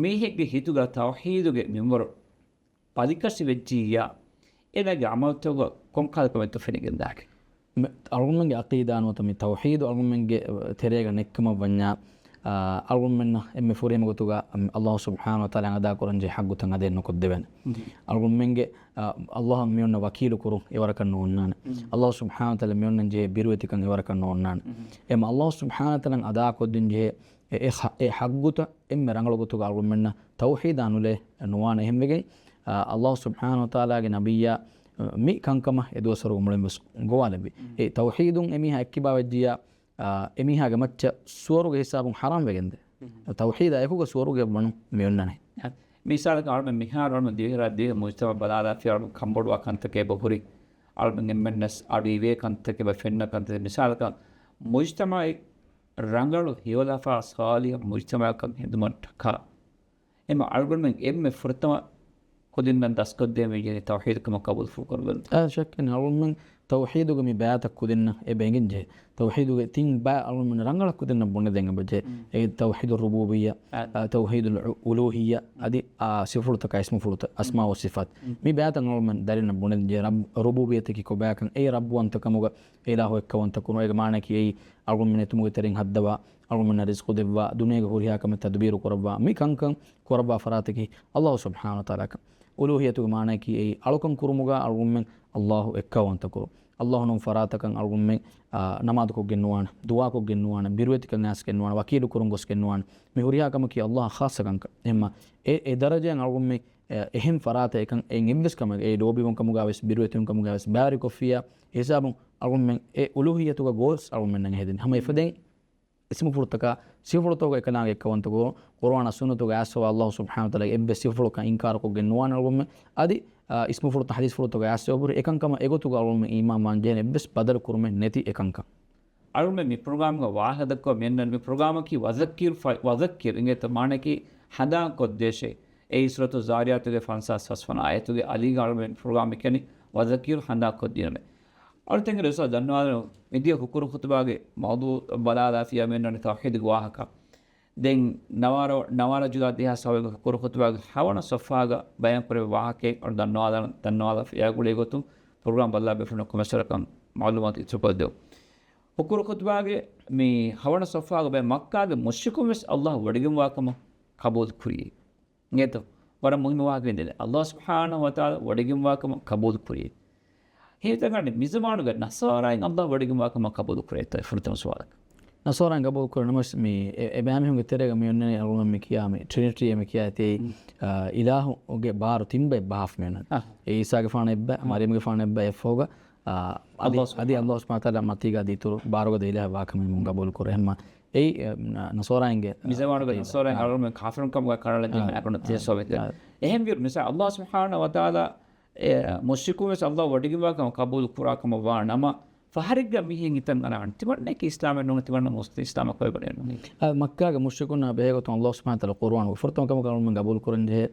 މީހެއްގެ ހިތުގަ ތައުޙީދުގެ މިންވަރު ބަލިކަށި ވެއްޖިއްޔާ، އޭނާގެ ޢަމަލުތަކުގަ ކޮންކަހަލަ ކަމެއްތޯ ފެނިގެންދާކެ. މެ-، އަޅުގަނޑުމެންގެ ޢަޤީދާ ނުވަތަ މި ތައުޙީދު އަޅުގަނޑުމެންގެ ތެރޭގަ ނެއްކަމަށް ވަންޏާ، އާ، އަޅުގަނޑުމެންނަށް އެންމެ ފުރިހަމަ ގޮތުގަ، އަމް، ﷲ ސުބްޙާނަހޫ ވަތަޢާލާ އަދާކުރަންޖެހޭ ޙައްޤުތައް އަދައެއް ނުކޮށްދެވޭނެ. އަޅުގަނޑުމެންގެ، އާ، ﷲ އަށް މިއޮންނަ ވަކީލު ކުރުން އެވަރަކަށް ނޯންނާނެ. ﷲ ސުބްޙާނަހޫ ވަތަޢާލާ މިއޮންނަން ޖެހޭ ބިރުވެތިކަން އެވަރަކަށް ނޯންނާނެ. އެމަ ﷲ ސުބްޙާނަހޫ ވަތަޢާލާ އަދާކޮށްދިން ޖެހޭ އެ، އެ ޙަ-، އެ ޙައްޤުތައް އެންމެ ރަނގަޅު ގޮތުގަ އަޅުގަނޑުމެންނަށް ތައުޙީދާ ނުލޭ ނުވާނެ. އެހެންވެގެން، އާ، ﷲ ސުބްޙާނަހޫ ވަތަޢާލާގެ ނަބިއްޔާ، އާ، މި ކަންކަމަށް އެ ދުވަސްވަރުގެ މުޅިން ވެސް ގޮވާލެއްވި. އެ ތައުޙީދުން އެމީހާ އެއްކިބާ ވެއްޖިއްޔާ، އާ، އެމީހާގެ މައްޗަށް ސުވަރުގެ ހިސާބުން ޙަރާމް ވެގެންދޭ. ތައުޙީދާ އެކުގަ ސުވަރުގެ ވަނު މިއޮންނަނީ. މިސާލަކަށް އަޅުމެން މިހާރު އަޅުމެން ދިވެހިރާއްޖެ ދިވެހި މުޖްތަމަޢަށް ބަލާލާފިޔާ އަޅުމެން ކަންބޮޑުވާ ކަންތަކެއް އެބަ ހުރި. އަޅުމެން އެންމެންނަސް އަޑު އިވޭ ކަންތަކެއް އެބަ ފެންނަ ކަންތައް. މިސާލަކަށް މުޖްތަމަޢަށް ރަނގަޅު ހެޔޮލަފާ ޞާލިޙު މުޖްތަމަޢަކަށް ހެދުމަށްޓަކާ އެމަ އަޅުގަނޑުމެން އެންމެ ފުރަތަމަ ކުދިންނަށް ދަސްކޮށްދޭން ވެއްޖެ ތައުޙީދު ކަމަށް ޤަބޫލު ކުރުން. އާ، ޝައްކެއް ނެތް. އަޅުގަނޑުމެން ތައުޙީދުގެ މި ބައިތައް ކުދިންނަށް އެބަ އެނގިން ޖެހޭ. ތައުޙީދުގެ ތިން ބައި އަޅުގަނޑުމެން ރަނގަޅަށް ކުދިންނަށް ބުނެދޭން އެބަ ޖެހޭ. އެ ތައުޙީދު ރުބޫބިއްޔާ، އާ، ތައުޙީދު އުލޫހިއްޔާ، އަދި، އާ، ސިފަފުޅުތަކާ އިސްމުފުޅުތައް، އަސްމާ ވަ ސިފާތް. މި ބައިތައް އަޅުގަނޑުމެން ދަރިންނަށް ބުނެދޭން ޖެހޭ. ރައްބު، ރުބޫބިއްޔަތަކީ ކޮބާކަން، އެ ރައްބުވަންތަކަމުގަ އިލާހު އެއްކައުވަންތަ ކުރުން. އޭގެ މާނައަކީ އެއީ އަޅުގަނޑުމެން އެތުމުގެ ތެރެއިން ހައްދަވާ، އަޅުގަނޑުމެންނަށް ރިޒްޤު ދެއްވާ، ދުނިޔޭގެ ހުރިހާ ކަމެއް ތަދުބީރު ކުރައްވާ، މި ކަންކަން ކުރައްވާ ފަރާތަކީ ﷲ ސުބްޙާނަހޫ ވަތަޢާލާ. އުލޫހިއްޔަތުގެ މާނައަކީ އެއީ އަޅުކަން ކުރުމުގަ އަޅުގަނޑުމެން ﷲ އެއްކައުވަންތަ ކުރުން. ﷲ ނޫން ފަރާތަކަށް އަޅުގަނޑުމެން، އާ، ނަމާދުކޮށްގެން ނުވާނެ، ދުޢާކޮށްގެން ނުވާނެ، ބިރުވެތިކަން އައިސްގެން ނުވާނެ، ވަކީލު ކުރަން ގޮސްގެން ނުވާނެ. މި ހުރިހާ ކަމަކީ ﷲ އަށް ޚާއްޞަ ކަންކަން. އެހެންމަ އެ، އެ ދަރަޖައިން އަޅުގަނޑުމެން އެ، އެހެން ފަރާތަށް އެކަން އެއިން އެއްވެސް ކަމެއް، އެ ލޯބިވުން ކަމުގަ ވެސް، ބިރުވެތިވުން ކަމުގަ ވެސް ބައިވެރިކޮށްފިއްޔާ، އެ ހިސާބުން އަޅުގަނޑުމެން އެ އުލޫހިއްޔަތުގަ ގޯސް އަޅުގަނޑުމެންނަށް ހެދެން. ހަމަ އެފަދައިން އިސްމުފުޅުތަކާ ސިފަފުޅުތަކުގަ އެކަލާނގެ އެއްކައުވަންތަ ކުރުން. ޤުރުއާނާ ސުންނަތުގަ އައިސްފަވާ ﷲ ސުބްޙާނަހޫ ވަތަޢާލާގެ އެއްވެސް ސިފަފުޅަކަށް އިންކާރުކޮށްގެން ނުވާނެ އަޅުގަނޑުމެން. އަދި، އާ، އިސްމުފުޅުތައް ޙަދީޘްފުޅުތަކުގަ އައިސްފަވާ އެކަންކަމަށް އެގޮތުގަ އަޅުގަނޑުމެން އީމާންވާން ޖެހޭނެ އެއްވެސް ބަދަލު ކުރުމެއް ނެތި އެކަންކަން. އަޅުމެން މި ޕްރޮގްރާމްގަ ވާހަކަ ދައްކަވަން މިއަންނަނީ މި ޕްރޮގްރާމަކީ ވަޒައްކިރު ފަ-، ވަޒައްކިރު އިނގޭތޯ މާނައަކީ ހަނދާން ކޮށްދޭށޭ. އެއީ ސޫރަތު ޒާރިޔާތުގެ ފަންސާސް ފަސްވަނަ އާޔަތުގެ އަލީގަ އަޅުމެން ޕްރޮގްރާމް މިކަނީ ވަޒައްކިރު ހަނދާން ކޮށްދިނުމޭ. އަޅުތެން ރަސޫލާ ދަންނަވާލަން މިދިޔަ ހުކުރު ޚުތުބާގެ މައުޟޫޢު ބަލާލާފިޔާ މިއަންނަނީ ތައުޙީދުގެ ވާހަކަ. ދެން ނަވާރަ-، ނަވާރަ ޖުލާ ދެހާސް ސައުވަން ހުކުރު ޚުތުބާގެ ހަވަނަ ޞަފްޙާގަ ބަޔާން ކުރެއްވި ވާހަކައެއް އަޅު ދަންނަވާލަން، ދަންނަވާލަފިޔާ ގުޅޭ ގޮތުން ޕްރޮގްރާމް ބައްލަވާ ބޭފުޅުންނަށް ކޮމެންޓްސް ކަމަށް މައުލޫމާތު އިތުރުކޮށްދެވުން. ހުކުރު ޚުތުބާގެ މި ހަވަނަ ޞަފްޙާގަ ބަޔާން މައްކާގެ މުޝްރިކުން ވެސް ﷲ ވޮޑިގެންވާ ކަމަށް ޤަބޫލު ކުރި. އިނގޭތޯ؟ ވަރަށް މުހިއްމު ވާހަކަ ވިންދެނެ. ﷲ ސުބްޙާނަހޫ ވަތަޢާލާ ވޮޑިގެންވާ ކަމަށް ޤަބޫލު ކުރި. ހީތަކަނޑި މިޒަމާނުގެ ނަޞާރާއިން ﷲ ވޮޑިގެންވާ ކަމަށް ޤަބޫލު ކުރޭތޯ ފުރަތަމަ ސުވާލަކަށް. ނަޞާރާއިން ޤަބޫލު ކުރޭ ނަމަވެސް މި އެ-، އެބައިމީހުންގެ ތެރޭގަ މި އޮންނަނީ އަޅުގަނޑު މި ކިޔާ މި ޓްރިނިޓީ މި ކިޔާ އެތި، އާ، އިލާހުގެ ބާރު ތިން ބައެއް ބަހާފަ މި އޮންނަނީ. އާ. އެ ޢީސާގެފާނަށް އެއްބައި، އާ. މަރިޔަމުގެފާނަށް އެއްބައި އެއްފަހުގަ، އާ، އަދި، ﷲ ސުބްޙާނަހޫ. އަދި ﷲ ސުބްޙާނަހޫ ވަތަޢާލާ މަތީގަ އަދި އިތުރު ބާރުގަދަ އިލާހެއް ވާ ކަމަށް މި ޤަބޫލު ކުރޭ. އެހެންމަ އެއީ، އެ، ނަ-، ނަޞާރާއިންގެ، ނަޞާރާއިން އާ. އަޅުގަނޑު ތިޔަ ސޯވެތި އާ. އާ. އެހެންވިއިރު މިސާ ﷲ ސުބްޙާނަހޫ ވަތަޢާލާ، އެ، މުޝްރިކުން ވެސް ﷲ ވޮޑިގެންވާ ކަމަށް ޤަބޫލު ކުރާ ކަމަށް ވާ ނަމަ، ފަހަރެއްގަ މިހެން ހިތަށް އަރާނެ. ތިމަންނައަކީ އިސްލާމެއް ނޫން، ތިމަންނަ މުސްލިމް އިސްލާމަށް ކޮއެބަނޭ ނޫން. އަ، މައްކާގެ މުޝްރިކުންނާ ބެހޭގޮތުން ﷲ ސުބްޙާނަހޫ ވަތަޢާލާ ޤުރުއާނުގަ ފުރަތަމަ ކަމަކަށް އަޅުމެން ޤަބޫލު ކުރަން ޖެހޭ،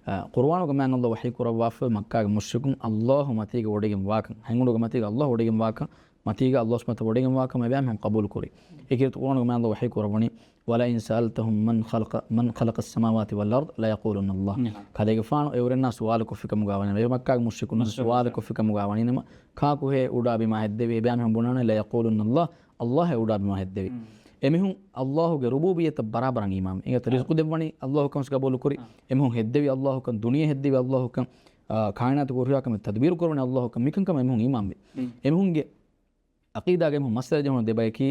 އަ، ޤުރުއާނުގެ މާތް ﷲ ވަޙީ ކުރައްވާފަ މައްކާގެ މުޝްރިކުން ﷲ މަތީގަ ވޮޑިގެން ވާކަން، ހަތް އުޑުގެ މަތީގަ ﷲ ވޮޑިގެން ވާކަން، މަތީގަ ﷲ ސުބްޙާނަހޫ ވަތަޢާލާ ވޮޑިގެން ވާކަމަށް އެބައިމީހުން ޤަބޫލު ކުރި. އެކިރިތު ޤުރުއާނުގެ މާތް ﷲ ވަޙީ ކުރައްވަނީ، وَلَئِن سَأَلْتَهُمْ مَنْ خَلَقَ، مَنْ خَلَقَ السَّمَاوَاتِ وَالْأَرْضَ لَيَقُولُنَّ اللَّهُ. ނިހާ. ކަލޭގެފާނު އެއުރެންނާ ސުވާލު ކޮށްފި ކަމުގަ ވަނީ، އެ މައްކާގެ މުޝްރިކުން މުޝްރިކުން. ސުވާލު ކޮށްފި ކަމުގަ ވަނީ ނަމަ، ކާކުހޭ އުޑާ ބިމާ ހެއްދެވީ؟ އެބައިމީހުން ބުނާނެ، لَيَقُولُنَّ اللَّهُ، ﷲ އެ އުޑާ ބިމާ ހެއްދެވީ. މް. އެމީހުން ﷲ ގެ ރުބޫބިއްޔަތަށް ބަރާބަރަށް އީމާން. އިނގޭތަ؟ އާ. ރިޒްޤު ދެއްވަނީ ﷲ ކަމަށް ޤަބޫލު ކުރި. އާ. އެމީހުން ހެއްދެވީ ﷲ ކަން، ދުނިޔެ ހެއްދެވީ ﷲ ކަން، އާ، ކާއިނާތުގެ ހުރިހާ ކަމެއް ތަދުބީރު ކުރައްވަނީ ﷲ ކަން. މިކަންކަމަށް އެމީހުން އީމާންވި. މް. އެމީހުންގެ ޢަޤީދާގަ އެމީހުން މައްސަލަ ޖެހުނު ދެބަޔަކީ،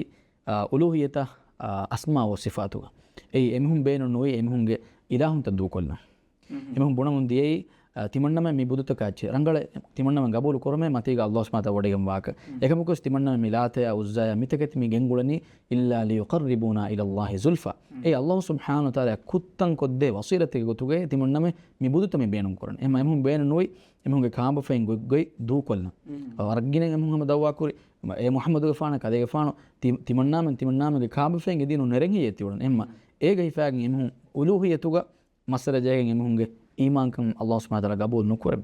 އާ، އުލޫހިއްޔަތާ، އާ، އަސްމާ ވަ ޞިފާތުގަ. އެއީ އެމީހުން ބޭނުން ނުވީ އެމީހުންގެ އިލާހުންތައް ދޫކޮށްލަން. މް. އެމީހުން ބުނަމުން ދިޔައީ، އާ، ތިމަންނަމެން މި ބުދުތަކާ އެއްޗެއް ރަނގަޅަށް ތިމަންނަމެން ގަބޫލު ކުރުމޭ މަތީގަ އައްލާހު ސުބްޙާނަހު ވަތަޢާލާ ވަޑައިގެން ވާކަށް. އެކަމަކުވެސް ތިމަންނަމެން މި ލާތަޔާ ޢުއްޒާޔާ މި ތަކެތި މި ގެންގުޅެނީ إلا ليقربونا إلى الله زلفى. އެ އައްލާހު ސުބްޙާނަހު ވަތަޢާލާ ކުއްތަން ކޮށްދޭ ވަސީލަތެއްގެ ގޮތުގައި ތިމަންނަމެން މި ބުދުތައް މި ބޭނުން ކުރަން. އެހެން އެމީހުން ބޭނުން ނުވި، އެމީހުންގެ ކާބަފައިން ގޮތްގޮތް ދޫކޮށްލަން. އަ، ވަރަށް ގިނަ އެމީހުން ހަމަ ދައުވާ ކުރި، އޭ މުޙައްމަދުގެފާނަ ކަލޭގެފާނު ތި-، ތިމަންނާމެން ތިމަންނާމެންގެ ކާބަފައިން އެދީނު ނެރެން ހެއްޔޭ ތިއުޅަން. އެހެންމަ އޭގަ ހިފާގެން އެމީހުން އުލޫހިއްޔަތުގަ މައްސަލަ ޖެހިގެން އެމީހުންގެ އީމާންކަން އައްލާހު ސުބްޙާނަހު ވަތަޢާލާ ގަބޫލު ނުކުރެވި.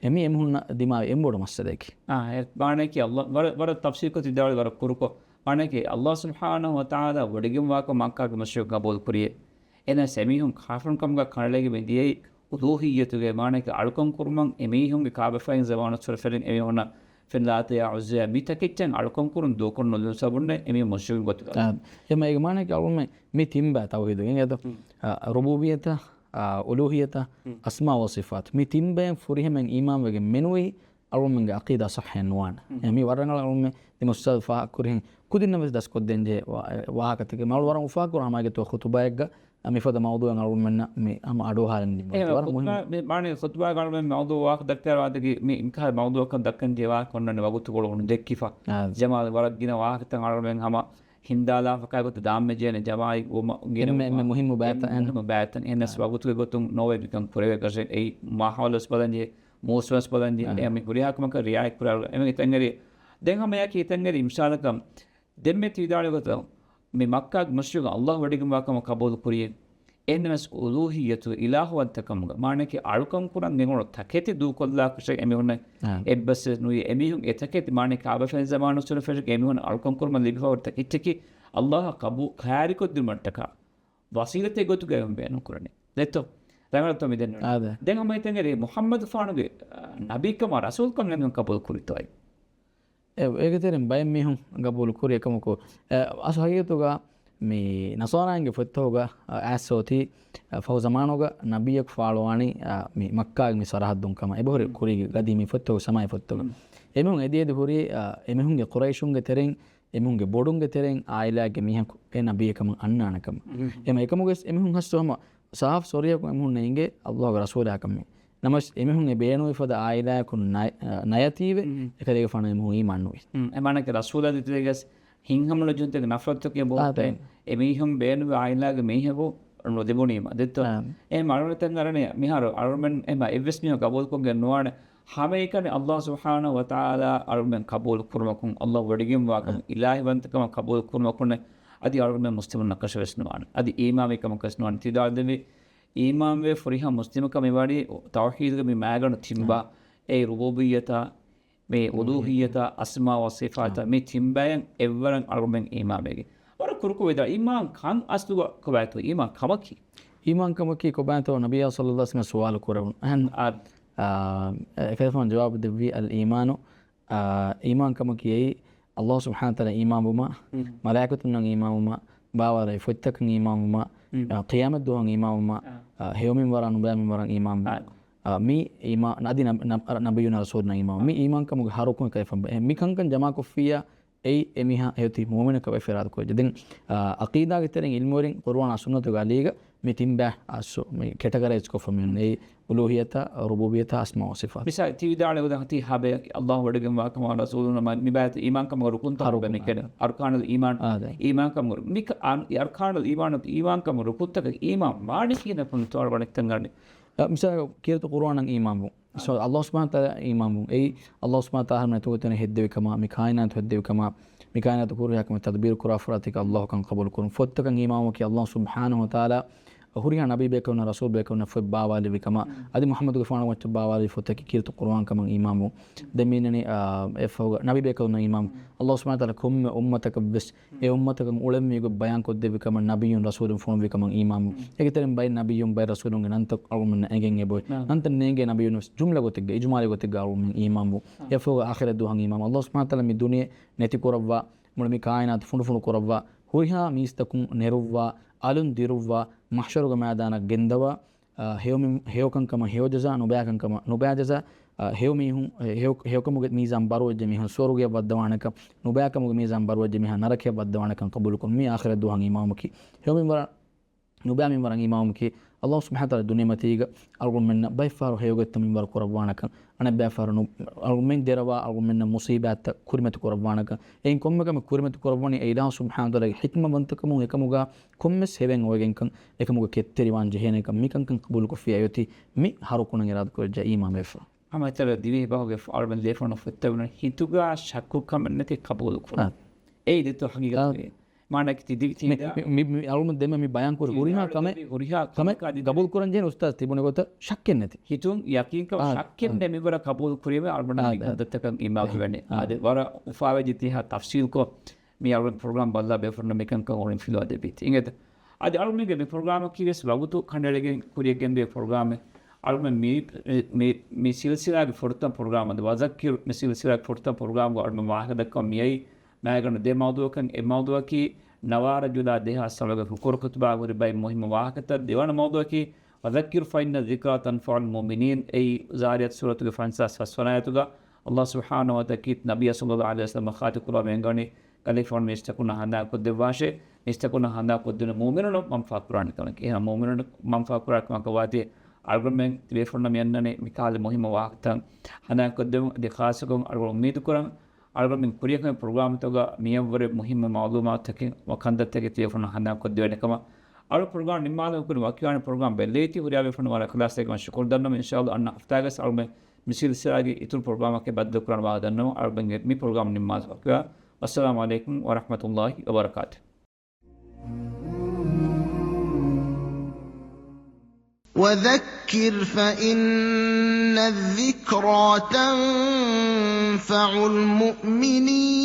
އެމީ އެމީހުންނަށް ދިމާވި އެންމެ ބޮޑު މައްސަލައަކީ. އާ، އެ މާނައަކީ އައްލާ ވަރަށް، ވަރަށް ތަފްސީލްކޮށް ތި ދާޅި ވަރަށް ކުރުކޮށް. މާނައަކީ އައްލާހު ސުބްޙާނަހު ވަތަޢާލާ ވޮޑިގެންވާކަށް މައްކާގެ މުޝްރިކުން ގަބޫލު ކުރިޔޭ. އެހެނަސް އެމީހުން ކާފަރުން ކަމުގަ ކަނޑައެޅިގެން މި ދިޔައީ އުލޫހިއްޔަތުގެ މާނައަކީ އަޅުކަން ކުރުމަށް އެމީހުންގެ ކާބަފައިން ޒަމާނު ސުރެފެރިން އެމީހުންނަށް ފެން ލާތަޔާ ޢުއްޒާޔާ މި ތަކެއްޗަށް އަޅުކަން ކުރުން ދޫކޮށް ނުލިބުނު ސަބަބުންނޭ އެމީހުން މުޝްރިކުން ގޮތުގަ. އާ، އެމަ އޭގެ މާނައަކީ އަޅުގަނޑުމެން މި ތިން ބައި ތައުޙީދު އިނގޭތޯ؟ އާ، ރުބޫބިއްޔަތާ، އާ، އުލޫހިއްޔަތާ، އަސްމާ ވަޞިފާތު. މި ތިން ބައިން ފުރިހަމައިން އީމާންވެގެން މެނުވީ އަޅުގަނޑުމެންގެ ޢަޤީދާ ޞައްޙައެއް ނުވާނެ. އެ، މި ވަރަށް ރަނގަޅަށް އަޅުގަނޑުމެން ދެމި އުސްތާޛު ފާހަގަކުރިހެން ކުދިންނަށް ވެސް ދަސްކޮށްދޭންޖެހޭ ވާ-، ވާހަކަތަކެއް. މި އަޅު ވަރަށް އުފާކުރާ ހަމައެކަތޯ ޚުޠުބާއެއްގަ މިފަދަ މައުޟޫޢެއް އަޅުގަނޑުމެންނަށް މި ހަމަ އަޑުއަހާލަން ޖެހޭ. އެހެން ވަރަށް މުހިއްމު. މި މާނަ ޚުޠުބާގަ އަޅުގަނޑުމެން މައުޟޫޢު ވާހަކަ ދައްކާ ވާތަކީ މި އިންކާ މައުޟޫޢަކަށް ދައްކަން ޖެހޭ ވާހަކަ އޮންނަން ދެއްކިފަ. އާ. ޖަމާލް ވަރަށް ގިނަ ވާހަކަތައް އަޅުގަނޑުމެން ހަމަ ހިންދާލާފަ ކާ ގޮތަށް ދާން މެޖޭނެ ޖަމާއި އެންމެ، އެންމެ މުހިއްމު ބައިތައް. މުހިއްމު ބައިތައް. އެހެންނަސް ވަގުތުގެ ގޮތުން ނޯވެ މިކަން ކުރެވޭ ކަށެއް އެއީ މާހައުލުވެސް ބަލަން ޖެހޭ، މޫސުމްވެސް ބަލަން ޖެހޭ. އާ. އެ މި ހުރިހާ ކަމަކަށް ރިޢާޔަތް ކުރާ އެމެ އެތަންގެރި. ދެން ހަމަ އެއަކީ އެތަންގެރި މިސާލަކަށް ދެންމެ ތިވިދާޅި ގޮތަށް މި މައްކާގެ މުޝްރިކުން އައްލާހު ވޮޑިގެންވާ ކަމަށް ޤަބޫލު ކުރިޔޭ. އެހެންނަމަވެސް އުލޫހިއްޔަތު އިލާހުވަންތަކަމުގަ މާނައަކީ އަޅުކަން ކުރަން ގެންގުޅުނު ތަކެތި ދޫކޮށްލާކަށެއް އެމީހުންނަށް އާ. އެއްބަސްވެސް ނުވި. އެމީހުން އެ ތަކެތި މާނައަކީ ކާބަފައިން ޒަމާނު ސުރެފެށި އެމީހުން އަޅުކަން ކުރުމަށް ލިބިފައި ހުރި ތަކެއްޗަކީ އައްލާހަށް ކަބޫ-، ޚާރިކޮށްދިނުމަށްޓަކާ ވަސީލަތެއް ގޮތުގައި ބޭނުން ކުރަނީ. ދެއްތޯ؟ ރަނގަޅަށްތޯ މި ދެންނެވި؟ އާދެ. ދެން ހަމަ އެތަންގެރި މުޙައްމަދުފާނުގެ، އާ، ނަބީކަމާ ރަސޫލްކަމާ އެމީހުން ޤަބޫލު ކުރިތޯއޭ؟ އެ، އޭގެ ތެރެއިން ބައެއް މީހުން ގަބޫލު ކުރި އެކަމަކު، އެ، އަސްލު ހަގީގަތުގަ މި ނަޞާރާއިންގެ ފޮތްތަކުގަ، އަ، އައިސް އޮތީ، އަ، ފަހު ޒަމާނުގަ ނަބިއްޔަކު ފާޅުވާނީ، އަ، މި މައްކާގެ މި ސަރަހައްދުން ކަމަށް. އެބަހުރި ކުރީގެ ގަދީ މި ފޮތްތަކުގެ ސަމާއި ފޮތްތަކުގަ. އެމީހުން އެދި އެދި ހުރީ، އަ، އެމީހުންގެ ޤުރައިޝުންގެ ތެރެއިން، އެމީހުންގެ ބޮޑުންގެ ތެރެއިން އާއިލާގެ މީހަކު އެ ނަބިއްޔެއް ކަމަށް އަންނާނެ ކަމަށް. އެމަ އެކަމުގަސް އެމީހުން ހަސްސު ހަމަ ސާފު ސޮރީހަކުން އެމީހުންނަށް އެނގޭ އައްލާހުގެ ރަސޫލާ ކަމެއް. ނަމަވެސް އެމީހުން އެ ބޭނުންވި ފަދަ އާއިލާއަކުން ނަޔ-، ނަޔަތީވެ، އެކަލޭގެފާނު އެމީހުން އީމާން ނުވި. އެ މާނައަކީ ރަސޫލާ ދެތެރޭގަސް ހިތްހަމަނުޖެހުންތެރި ނަފްރަތުތަކެއް އާ، ބޮޑުވެ، ދެން. އެމީހުން ބޭނުންވި އާއިލާގެ މީހަކު ނުލިބުނީމަ. ދެއްތޯ؟ އާ. އެ މަޅުނަތަން އަރަނެ މިހާރު އަޅުމެން އެމަ އެއްވެސް މީހަކު ގަބޫލުކޮށްގެން ނުވާނެ. ހަމައެކަނި އައްލާހު ސުބްޙާނަހު ވަތަޢާލާ އަޅުމެން ޤަބޫލު ކުރުމަކުން، އައްލާހު ވޮޑިގެންވާކަމު، އިލާހިވަންތަކަމަށް ޤަބޫލު ކުރުމަކުން އަދި އަޅުމެން މުސްލިމުންނަކަށެއް ވެސް ނުވާނެ. އަދި އީމާންވި ކަމަކަށް ވެސް ނުވާނެ. ތި ދާ ދެވި އީމާންވެ ފުރިހަމަ މުސްލިމަކަށް މިވަނީ ތައުޙީދުގެ މި މައިގަނޑު ތިންބާ، އެއީ ރުބޫބިއްޔަތާ، މި އުލޫހިއްޔަތާ، އަސްމާ ވަ ޞިފާތާ، މި ތިންބައިން އެއްވަރަށް އަޅުމެން އީމާންވެގެން. ވަރަށް ކުރުކު ވެދާ އީމާން ކަން އަސްލުގަ ކޮބާތޯ؟ އީމާން ކަމަކީ؟ އީމާން ކަމަކީ ކޮބާތޯ؟ ނަބިއްޔާ ޞައްލަﷲ ޢަލައިހި ވަސައްލަމަ ސުވާލު ކުރެވުނު. އެހެން، އާ، އާ، އެކަލޭފާނު ޖަވާބު ދެއްވީ، އަލް އީމާނު، އާ، އީމާން ކަމަކީ އެއީ، އައްލާހު ސުބްޙާނަހު ވަތަޢާލާ އީމާންވުމަށް، މަލާއިކަތުންނަށް އީމާންވުމަށް، ބާވާލެއްވި ފޮތްތަކަށް އީމާންވުމަށް، އާ، ޤިޔާމަތް ދުވަހަށް އީމާންވުމަށް، އާ، ހެޔޮމިންވަރާ ނުބައި މިންވަރަށް އީމާންވުމަށް. އާ، މި އީމާ-، އަދި ނަބި-، ނަބި-، ނަބިއްޔުންނާ ރަސޫލުންނަށް އީމާން. މި އީމާންކަމުގެ ހަ ރުކުން ކައިފަ ބަ-، މި ކަންކަން ޖަމާކޮށްފިއްޔާ، އެއީ އެމީހާ ހެޔޮތި މުއުމިނަކަށް ވެފަ އިރާދަކުރެއްޖެ. ދެން، އާ، ޢަޤީދާގެ ތެރެއިން ޢިލްމުވެރިން ޤުރުއާނާ ސުންނަތުގެ އަލީގަ މި ތިން ބައި އަސްލު މި ކެޓަގަރައިޒް ކޮށްފަ މިއޮންނަ. އެއީ އުލޫހިއްޔަތާ، ރުބޫބިއްޔަތާ، އަސްމާ ވަ ޞިފާތް. މިސާލް، ތި ވިދާޅުވި ގޮތަށް އަދި ހަބަޔަކީ އައްލާހު ވޮޑިގެންވާ ކަމާ ރަސޫލުންނަށް މި ބައިތައް އީމާންކަމުގެ ރުކުންތައް އަރު-، މި ކެޑެ. އަރްކާނުލް އީމާން، އާ، ދެ. އީމާންކަމުގެ ރު-، މި ކަ-، އާ، އަރްކާނުލް އީމާން، އީމާންކަމުގެ ރުކުންތަކަށް އީމާން ވާނީ ކިހިނެއް ފުންތޯ އަޅުގަނޑަށް ތަންގަނޑި. އަ، މިސާލަކަށް ކީރިތި ޤުރުއާނަށް އީމާންވުން. ސޯ، އައްލާހު ސުބްޙާނަހު ވަތަޢާލާ އީމާންވުން. އެއީ، އައްލާހު ސުބްޙާނަހު ވަތަޢާލާ ހަމަ އެތުގަ ތެނެ ހެއްދެވި ކަމާ، މި ކާއިނާތު ހެއްދެވި ކަމާ، މި ކާއިނާތު ކުރިހާ ކަމެއް ތަދްބީރު ކުރާ ފަރާތަކަށް އައްލާހު ކަން ޤަބޫލު ކުރުން. ފޮތްތަކަށް އީމާންވުމަކީ އައްލާހު ސުބްޙާނަހު ވަތަޢާލާ ހުރިހާ ނަބީ ބޭކަލުންނަށް، ރަސޫލް ބޭކަލުންނަށް ފޮތް ބާވާލެއްވި ކަމާ، އަދި މުޙައްމަދުގެފާނު މައްޗަށް ބާވާލެއްވި ފޮތަކީ ކީރިތި ޤުރުއާން ކަމަށް އީމާންވުން. ދެން މީނަނީ، އާ، އެއަށްފަހުގަ ނަބީ ބޭކަލުންނަށް އީމާންވުން. އައްލާހު ސުބްޙާނަހު ވަތަޢާލާ ކޮންމެ އުއްމަތަކަށްވެސް އެ އުއްމަތަކަށް އުޅެންވީ ގޮތް ބަޔާންކޮށްދެއްވި ކަމަށް ނަބިއްޔުން ރަސޫލުން ފޮނުއްވި ކަމަށް އީމާންވުން. އޭގެ ތެރެއިން ބައެއް ނަބިއްޔުން ބައެއް ރަސޫލުންގެ ނަންތައް އަޅުގަނޑުމެންނަށް އެނގެން އެބައޮތް. ނަންތައް ނޭނގޭ ނަބިއްޔުންވެސް ޖުމްލަ ގޮތެއްގަ، އިޖުމާލީ ގޮތެއްގަ އަޅުގަނޑުމެން އީމާންވުން. އެއަށްފަހުގަ އާޚިރަތް ދުވަހަށް އީމާންވުން. އައްލާހު ސުބްޙާނަހު ވަތަޢާލާ މި ދުނިޔެ ނެތިކުރައްވާ، މުޅި މި ކާއިނާތު ފުނޑުފުނޑު ކުރައްވާ، ހުރިހާ މީސްތަކުން ނެރުއްވާ، އަލުން ދިރުއްވާ، މަޙްޝަރުގެ މައިދާނަށް ގެންދަވާ، އާ، ހެޔޮމި-، ހެޔޮކަންކަމަށް ހެޔޮޖަޒާ، ނުބައިކަންކަމަށް ނުބައިޖަޒާ، އާ، ހެޔޮމީހުން، އެ، ހެޔޮ-، ހެޔޮކަމުގެ މީޒާން ބަރުވެއްޖެ މީހުން ސުވަރުގެއަށް ވައްދަވާނެކަން، ނުބައިކަމުގެ މީޒާން ބަރުވެއްޖެ މީހާ ނަރަކަޔަށް ވައްދަވާނެކަން ޤަބޫލުކުރުން. މީ އާޚިރަތް ދުވަހަށް އީމާންވުމަކީ. ހެޔޮމިންވަރަށް، ނުބައިމިންވަރަށް އީމާންވުމަކީ، ﷲ ސުބްޙާނަހޫ ވަތަޢާލާ ދުނިޔެމަތީގަ އަޅުގަނޑުމެންނަށް ބައެއްފަހަރު ހެޔޮގޮތްތައް މިންވަރު ކުރައްވާނެކަން، އަނެއްބައިފަހަރު ނު-، އަޅުގަނޑުމެން ދެރަވާ އަޅުގަނޑުމެންނަށް މުޞީބާތްތައް ކުރިމަތި ކުރައްވާނެކަން، އެއިން ކޮންމެ ކަމެއް ކުރިމަތި ކުރައްވަނީ އެ އިލާހު ސުބްޙާނަހޫ ވަތަޢާލާގެ ޙިކްމަތްވަންތަކަމުން އެކަމުގަ ކޮންމެސް ހެވެން އޮވެގެންކަން، އެކަމުގަ ކެތްތެރިވާން ޖެހޭނެކަން މިކަންކަން ޤަބޫލުކޮށްފިއްޔާ އޮތީ މި ހަރުކުނަށް އިރާދަކުރެއްވިއްޔާ އީމާންވެފަ. ހަމަ އެތައް ދިވެހި ބަހުގެ އަޅުގަނޑު ދެފަން ފޮތްތައް ވަނީ ހިތުގަ ޝައްކު ކަމެއް ނެތި ޤަބޫލު ކުރުން. އާ. އެއީ ދެއްތޯ ހަގީގަތުގައި. އާ. މާނައަކީ ތި ދިވެހި މި، ތި މި، މި، މި އަޅުގަނޑު ދެންމެ މި ބަޔާން ކުރި ހުރިހާ ކަމެއް، ހުރިހާ ކަމެއް ކަމެއް ޤަބޫލު ކުރަން ޖެހޭނެ އުސްތާޛު ތިބުނެ ގޮތަށް ޝައްކެއް ނެތި. ހިތުން ޔަޤީންކަމަށް އާ، ޝައްކެއް އާ. ނެތް މިވަރަށް ޤަބޫލު ކުރީމަ އަޅުގަނޑަށް އާ، މި އާ. ކަންތައްތަކަށް އީމާން އާ. ވެވޭނެ. އާ. އާދެ، ވަރަށް އުފާވެއްޖެ ތިހާ ތަފްޞީލްކޮށް މި އަޅުގަނޑު ޕްރޮގްރާމް ބައްލަވާ ބޭފުޅުންނަށް މިކަންކަން އުޅެން ފިލުވާ ދެއްވީތީ. އިނގޭތަ؟ އަދި އަޅުގަނޑުގެ މި ޕްރޮގްރާމަކީ ވެސް ވަގުތު ކަނޑައެޅިގެން ކުރިޔަށް ގެންދިޔަ ޕްރޮގްރާމެއް. އަޅުގަނޑު މި، މި، މި ސިލްސިލާގެ ފުރަތަމަ ޕްރޮގްރާމް އަދި ވަޒައްކިރު މި ސިލްސިލާގެ ފުރަތަމަ ޕްރޮގްރާމްގަ އަޅުގަނޑު ވާހަކަ ދައްކަމުން މިއައީ މާގަނޑު ދެ މައުޟޫޢަކަށް. އެއް މައުޟޫޢަކީ ނަވާރަ ޖުލާ ދެހާސް ސަބަގެ ހުކުރު ޚުތުބާ ހުރި ބައެއް މުހިއްމު ވާހަކަތައް. ދެވަނަ މައުޟޫޢަކީ وذكر فإن الذكرى تنفع المؤمنين، އެއީ ޒާރިޔާތު ސޫރަތުގެ ފަންސާސް ފަސްވަނަ އާޔަތުގަ ﷲ ސުބްޙާނަހޫ ވަތަޢާލާ ނަބިއްޔާ ޞައްލައްލާހު ޢަލައިހި ވަސައްލަމަ ޚާތިބު ކުރައްވާ މި އަންގަވަނީ، ކަލޭފާނު މީސްތަކުންނަށް ހަނދާންކޮށްދެއްވާށޭ، މީސްތަކުންނަށް ހަނދާންކޮށްދިނުން މުއުމިނުން މަންފާ ކުރާނެ ކަމަކީ. އެހެން މުއުމިނުން މަންފާ ކުރާ ކަމަކަށް ވާތީ، އަޅުގަނޑުމެން ތިބޭފުޅުންނަށް މި އަންނަނީ މި ކަހަލަ މުހިއްމު ވާހަކަތައް ހަނދާންކޮށްދެވުން. އަދި ޚާއްޞަކޮށް އަޅުގަނޑު އުއްމީދު ކުރަން، އަޅުގަނޑުމެން ކުރިޔަށް ކުރި ޕްރޮގްރާމްތަކުގަ މިއަށްވުރެ މުހިއްމު މައުލޫމާތުތަކެއް ވަ ކަންތައްތަކެއް ތިބޭފުޅުންނަށް ހަނދާންކޮށްދެވޭނެ ކަމަށް. އަޅު ޕްރޮގްރާމް ނިންމާލަމުން ކުރިން ވަކިވާނެ ޕްރޮގްރާމް ބެއްލެވޭތީ. ހުރިހާ ބޭފުޅުން ވަރަށް އިޚްލާޞްތެރިކަމާ ޝުކުރު ދަންނަވަމުން، އިންޝާﷲ އަންނަ ހަފްތާގަސް އަޅުގަނޑު މި ސިލްސިލާގެ އިތުރު ޕްރޮގްރާމަކަށް ބައްދަލުކުރަން ވާހަކަ ދަންނަވަމުން. އަޅުގަނޑުގެ މި ޕްރޮގްރާމް ނިންމާލަމުން ވަކިވާ. ވައްސަލާމު ޢަލައިކުމް ވަރަޙްމަތުﷲ ވަބަރަކާތުހު. وذكر فإن الذكرى تنفع المؤمنين.